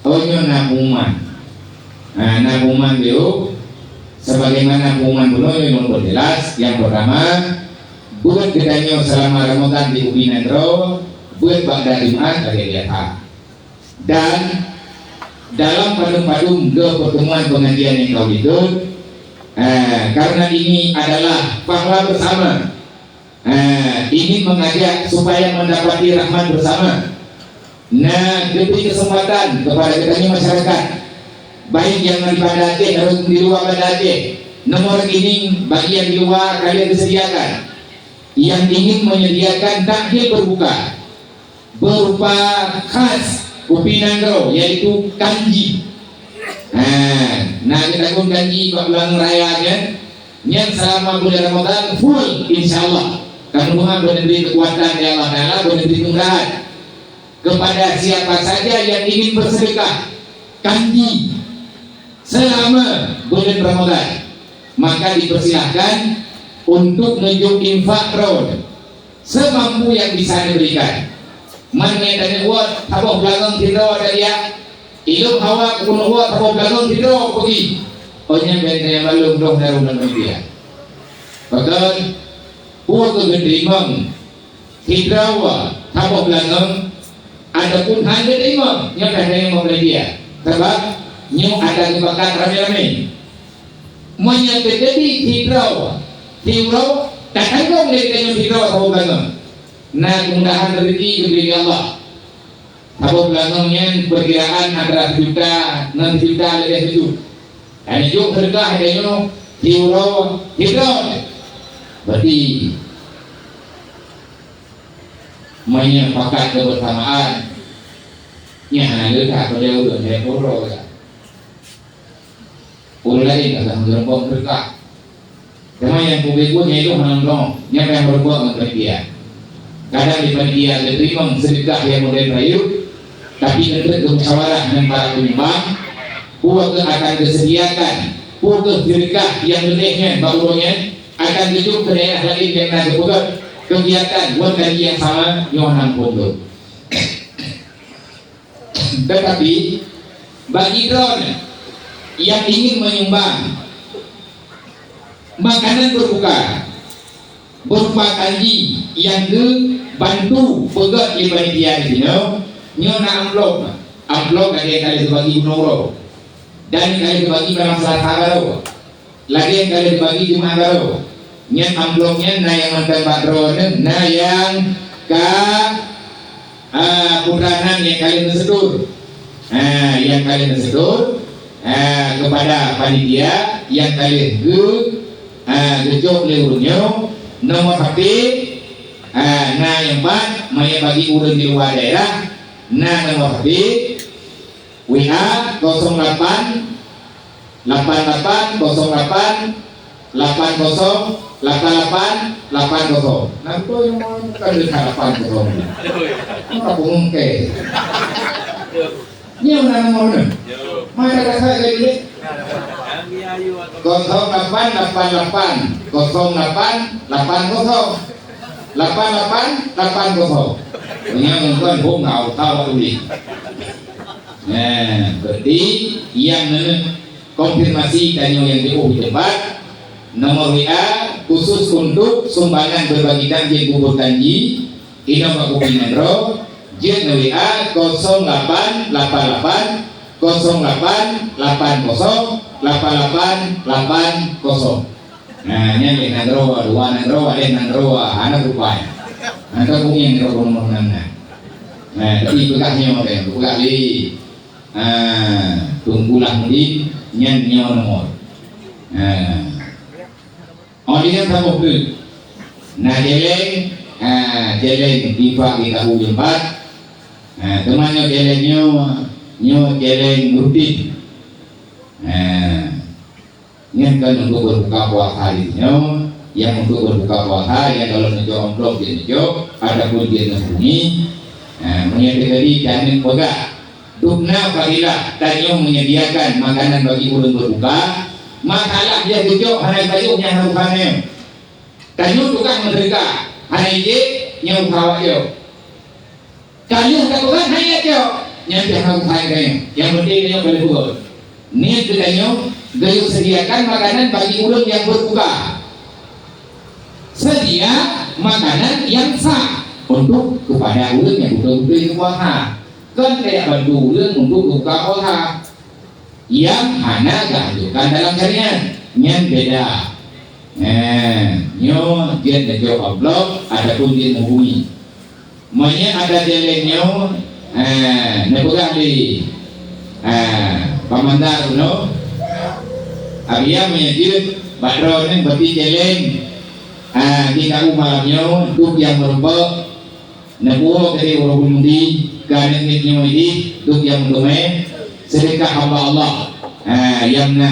Oh, nyoe na pengumuman. Ha, na pengumuman dulu. Sebagaimana pengumuman bunoe nyoe lôn perjelas. Yang pertama, beuet geutanyoe selama Ramadan di Ubi Nanggroe, beuet bak hari Jumat lagèe biasa. Dan dalam padum-padum geuh pertemuan pengajian nyang ka lheueh, eh, karena ini adalah pahala bersama, eh, ingin mengajak supaya mendapati rahmat bersama. Nah, diberi kesempatan kepada kita ini masyarakat, baik yang di Banda Aceh ataupun di luar Banda Aceh. Nomor rekening bagi yang di luar kalian disediakan. Yang ingin menyediakan takjil berbuka berupa khas Ubi Nanggroe, yaitu kanji. Nah, nah, kita pun kanji bak bulan raya kan. Nyan selama bulan Ramadan full, insya Allah. Kamu doa beri kekuatan ya Allah Taala, beri kemudahan kepada siapa saja yang ingin bersedekah kanji selama bulan Ramadan, maka dipersilahkan untuk nunjuk infak droe semampu yang bisa diberikan. Man nyang tanyong wot saboh beulangong sidroe tadi ya, ilong hawa keupeue wot saboh beulangong sidroe peugi. Oh nyan bèk tanyong balong droe daru dan media. Beutôi, buet keu geuteurimong sidroe saboh beulangong ataupun hana teurimong, nyoe ka teurimong lé dia. Sabab Nyoe akan geupakat ramé-ramé. Meunyoe teujadi sidroe, sidroe, tatanggong lé geutanyoe sidroe saboh beulangöng. Na keumudahan rezeki geubri lé Allah. Saboh beulangöng nyan peurkiraan antara sijuta ngon sijuta leubeh tujoh. Dan jok seudeukah tanyoe siuroe sidroe. Berarti meunyoe pakat keubeusamaan, nyan hana leuka keudeh ulôn lhèe uroe ka. Ureueng laén ka lheueh meurumpok seudeukah. Teuma nyang peubuet nyan itu hana meurumpok, nyan payah meurumpok ngon panitia. Kadang di panitia geuteurimong seudeukah nyang model rayeuk, tapi eunteuk geumusyawarah ngon para penyumbang, peue keuh akan geuseudiakan, peue keuh seudeukah nyang leubeh nyan bak uroe nyan akan geujok keu daerah laén nyang na geupeugöt keugiatan buet kaji nyang sama nyoe hana muphom lom. Tetapi, bagi droeneuh nyang ingin menyumbang makanan berbuka berupa kanji nyang geubantu peugöt lé panitia di sinoe, nyoe na amplop. Amplop lagèe ka lheueh bagi bunoe uroe dan ka lheueh bagi malam Selasa baroe. Lagèe ka lheueh bagi Jumat baroe. Nyan amplop nyan na nyang mantong bak droeneuh, na nyang ka, a, putra nan nyang ka lheueh neusetor. Ha, nyang ka lheueh neusetor, ha, keupada panitia nyang ka lheueh geu-, ha, geucok lé ureueng nyoe, nomor H P, ha, na nyang pat, meunyoe bagi ureueng di luwa daerah, na nomor H P, W A kosong lapan lapan lapan kosong lapan lapan kosong lapan lapan lapan kosong. Nah, betul yang mau bukan dekat lapan kosong. Apa mungkin? Ni mana nomor ni? Mana dah saya lagi ni? Kosong lapan lapan lapan kosong lapan lapan kosong lapan lapan lapan kosong. Punya mungkin hong au tahu ni. Nah, berarti nyang neuneuk konfirmasi tanyoe nyang jiôh di teumpat, nomor W A khusus untuk sumbangan berbagi takjil bubur kanji, inong bak kupi nanggroe, jeuet ngon W A kosong lapan lapan lapan kosong lapan lapan kosong lapan lapan lapan kosong. Nah, nyan lé nanggroe, dua nanggroe, lé nanggroe, hana rupai. Hana kuning nanggroe nanggroe. Nah, tapi peugah nyoe, peugah lé. Ha, Teungku Lahdin nyan nyoe nomor. Ha. Oh, di nyan saboh treuk. Na céléng, ha, céléng infak di tahu jeumpat. Ha, teuma nyoe céléng nyoe, nyoe céléng rutin. Ha. Nyan kan untuk berbuka puasa di nyoe, nyang untuk berbuka puasa, nyang kalau neucok amplop jeuet neucok, ataupun jeuet neuhubungi. Nah, meunyo teujadi taneueng peugah, dubna fadilah tanyoe menyediakan makanan bagi ureueng berbuka, masalah jih geucok hana geupajoh nyan hana urusan nyoe. Tanyoe tukang meuseudeukah, hana ijép, nyan usaha awak nyoe. Ka lheueh ka Tuhan hai nyan cok, nyan pih hana urusan geutanyoe. Nyang penting nyoe ka lheueh peugot. Niet geutanyoe geuyue sediakan makanan bagi ureueng nyang berbuka. Sedia makanan yang sah untuk kepada ureueng nyang beutôi-beutôi geupuasa. Kon kaya bantu ureueng untuk buka puasa. Nyang hana geuanjurkan dalam syariat. Nyan beda. Eh, nyoe jeuet neujok amplop ataupun jeuet neuhubungi. Meunyoe ada céléng nyoe, eh, neupeugah lé, eh, pamandar bunoe, Abiya meunyoe jeuet bak droeneuh beuti céléng, eh, di karu malam nyoe, duek nyang meurumpok, Neupuwoe keudeh uroe buleuen di, ka nyoe nyoe jih, duek nyang meuteumé, seudeukah hamba Allah, ha, nyang na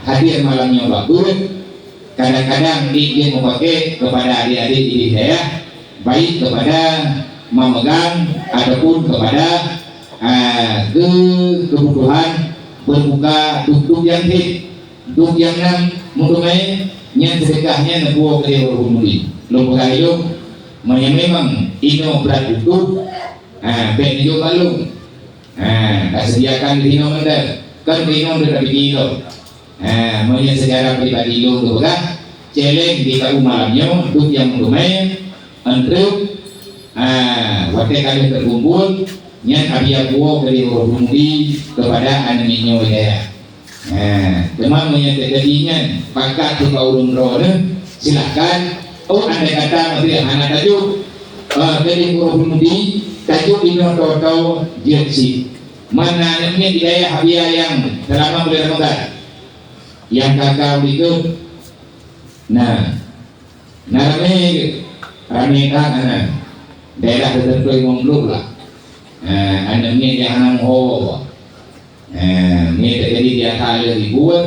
hadir malam nyoe bagus. Kadang-kadang di, di meupaké kepada adik-adik di dayah, baik kepada mameugang ataupun kepada, ha, ke-, kebutuhan berbuka duek-duek nyang hit. Duek nyang na meuteumé, nyan seudeukah nyan neupuwoe keudeh uroe buleuen di. Lôn peugah ilôn, meunyoe memang inoe brat butuh, ha, bèk neujok bak lôn. Ha, taseudiakan di inoe mantong. Kan di inoe deuh tapike ilôn. Ha, meunyoe secara pribadi lôn lôn peugah, céléng di karu malam nyoe, duek nyang meuteumé, eunteuk, ha, watèe ka lheueh teukumpul, Nyan Abi Abu keudeh uroe mudi keupada aneuk miet nyoe Hidayah. Nah, teuma meunyoe teujadi nyan pakat keu ureueng droeneuh, silahkan. Oh, andai kata meuteuek hana tajok, eh, keudeh uroe mudi, tajok inoe toe-toe jeuet cit. Mana aneuk miet Hidayah Abi nyang seulama buleuen Ramadhan? Nyang ka ka u likot. Nah, na ramé, ramé that hana. Daerah teuteuntu limong ploh lah. Eh, aneuk miet nyang hana meuho. Eh, miet teujadi biasa lheueh libur,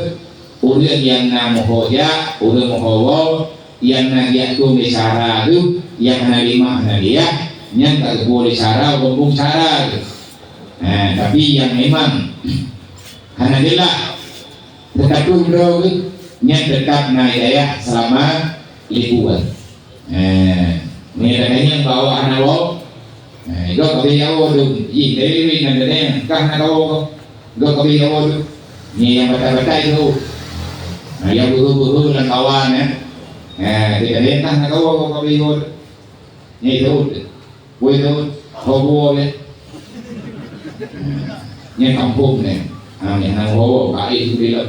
ureueng nyang na meuho jak, ureueng meuho woe, nyang na geujak tueng lé syedara geuh, nyang hana lé mak hana lé yah, nyan ka geupeu lé syedara, geupeu syedara geuh. Eh, tapi nyang memang hana jeulaih teuka tueng droe geuh, nyan teutap na Hidayah seulama libur. Eh, meunyoe gata nyang bawa hana woe, eh, gok ka bri awoe tu. Ih, tapi nan gata nyang kah na kawoe gok. Gok ka bri awoe tu. Nyan nyang batai-batai tu. Nah, nyang beuhe-beuhe lam kawan, eh. Eh, tapi gata nyang kah na kawoe gok ka bri awoe tu. Nyan itu. Woi tu, ho buo lé. Nyan kampung nyan. Ha, nyan nang ho, ka éh tu bilok.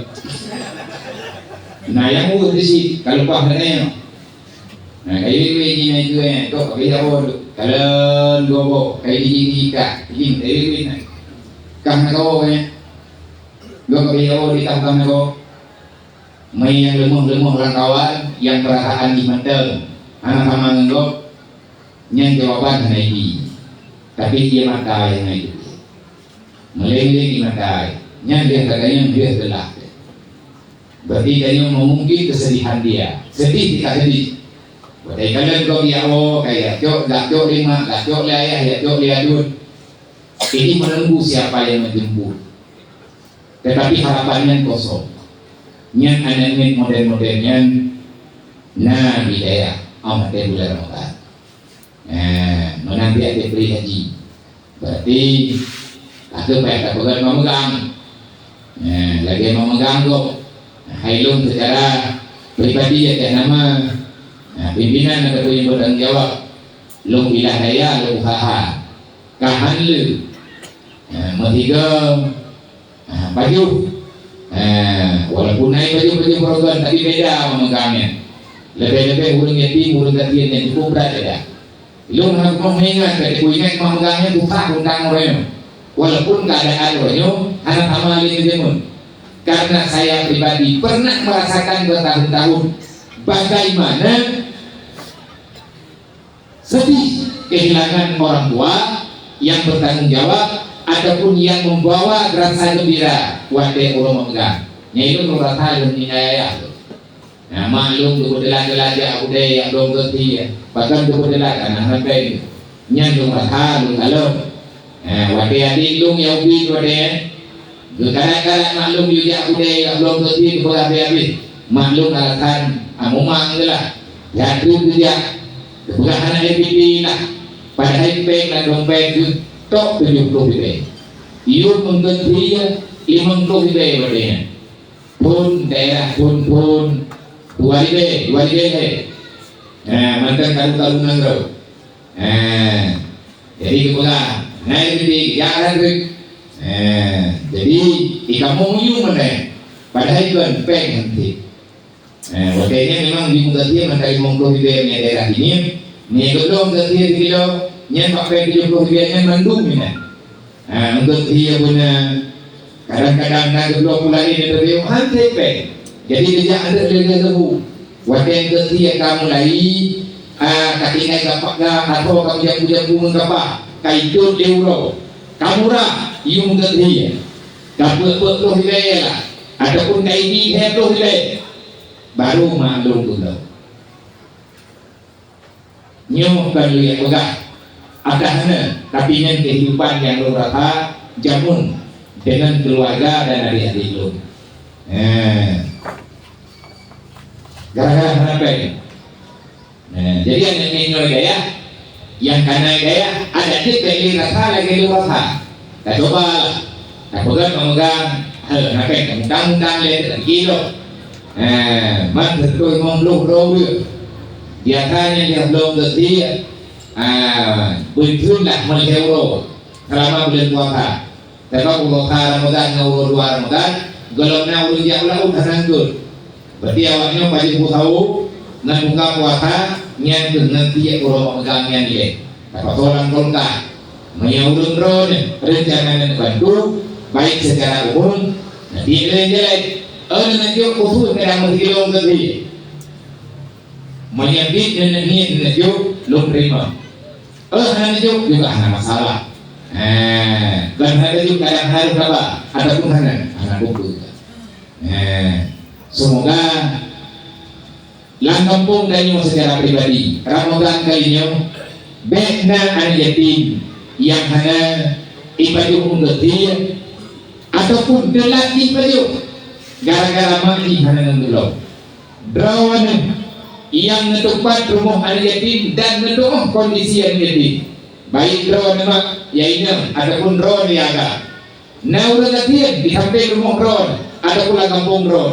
Nah, nyang ureueng di sit, ka leupah lagèe nyan. Nah, kayu iwé nyan na itu, eh, tok, kayu apa tu? Kalon gobo, kayu gigi ikat, gigi, kayu iwé nyan. Kah na kawoe nyan. Gob kayu apa di kah, kah na kawoe. Meunyang leumoh-leumoh lam kawan, nyang peurasaan jih mantong, hana sama ngon gob, nyan jawaban hana ibi. Tapi ie mata nyang na ibi. Meuleng-leng ie mata, nyan lheueh gata nyang lheueh teulah. Berarti tanyoe meungungkit keusedihan dia. Sedih, tika sedih. Watèe kalon gob jak woe, ka jak cok, jak cok lé mak, jak cok lé ayah, jak cok lé aduen. Ini menunggu siapa yang menjemput. Tetapi harapan nyan kosong. Nyan aneuk miet model-model nyan na di daerah, oh, watèe bulan Ramadan. Eh, meunan pih watèe pri haji. Berarti, aku payah tapeugah memegang. Eh, lagèe memegang gob. Hai lôn secara pribadi, ya, nama. Nah, pimpinan ataupun yang bertanggung jawab. Lôn pilah daya, lôn usaha. Ka han lé. Ha, meusigoe. Ha, pajoh. Ha, walaupun na pajoh-pajoh program, tapi beda memegang nyan. Leubeh-leubeh ureueng yatim, ureueng gasien nyan cukup brat beda. Lôn hana kupeue meuingat, tapi kuingat memegang nyan susah teuntang uroe nyoe. Walaupun keadaan uroe nyoe hana sama lé ngon jameun. Karena saya pribadi pernah merasakan bertahun-tahun bagaimana sedih kehilangan orang tua yang bertanggung jawab ataupun yang membawa rasa gembira watèe uroe memegang. Nyan lôn rasa lôn ninggai ayah lôn. Nah, mak lôn geupeuteulat-teulat jak u keude jak bloe geuti, bahkan geupeuteulat aneuk hana péng. Nyan lôn rasa lôn kalon. Eh, watèe adék lôn nyang ubit watèe, geukarat-karat mak lôn yue jak u keude jak bloe geuti geupeugah habéh-habéh. Mak lôn alasan, ah, mumang geuh lah. Jak treuk geujak, geupeugah hana ék pipi lah. Padahai péng lam dompet geuh tok tujoh ploh ribèe. Yue meugeuti limong ploh ribèe watèe nyan. Phôn daerah phôn-phôn dua ribèe, dua ribèe hai. Nah, mantong karu-karu nanggroe. Eh, jadi geupeugah, "Nai Bibi, jak lagèe." Eh, jadi, di kamoe meuyuem mantong. Padahai kon péng hanté. Eh, watèe nyan memang di Meugatie mantong limong ploh ribèe nyan daerah Bineuen. Nyan geubloe Meugatie sikilo, nyan bak péng tujoh ploh ribèe nyan mandum nyan. Ha, eungkôt sie beuna. Kadang-kadang na geubloe pula lé neuteubiet han sép péng. Jadi geujak aneuk lé geuh leubu. Watèe eungkôt sie ka mulai, a, ka tinggai gapak ga atau ka meujampu-jampu ngon gapak, ka itôt lé uroe. Ka murah, yum eungkôt sie. Ka peuet-peuet ploh ribèe lah. Ataupun ka ibi lhèe ploh ribèe. Baru maklum ulôn. Nyoe kon lôn peugah atas hana, tapi nyan kehidupan nyang lôn rasa jameun deungon keuluwarga dan adik-adik lôn. Eh. Gara-gara hana péng. Eh, jadi aneuk miet nyoe Hidayah, nyang kana Hidayah, adak jeuet péng lé rasa lagèe lôn rasa. Tacoba lah. Tapeugah memegang, hana péng, mutang-mutang lé, tak pikir lom. Eh, mat seutoh limong ploh droe. Biasa nyan dia bloe geusie, ah, beutôi lah meulhèe uroe. Selama bulan puasa, teuka puasa Ramadan ngon uroe dua Ramadan, gohlom na ureuëng jak u laôt hana eungkôt. Berarti awaknyoe pajoh peuet sahu ngon buka puasa nyan keuh ngon tiek uroe meukajih nyan ilée. Tapasoe lam kulkas. Meunyoe ureuëng droeneuh reuncana neubantu, baik secara umum, na tiek lé jalai. Oh, na jok khusus kadang meusidroe keu sie. Meunyoe biet neuneuk niet neuneuk jok, lôn teurimong. Oh, hana neujok juga hana masalah. Eh, kon hana neujok kadang harôh haba ataupun hana, hana buku juga. Eh, semoga lam kampung tanyoe secara pribadi, Ramadan kali nyoe, bék na aneuk yatim nyang hana ipajoh unggot sie ataupun teulat jipajoh gara-gara mak jih hana ngon dulo. Droeneuh nyang neutupat rumoh aneuk yatim dan neutuoh kondisi aneuk yatim, baik droeneuh mak, ya inong, ataupun droeneuh ya aga. Na ureuëng gasien di sampéng rumoh droeneuh ataupun lam gampông droeneuh.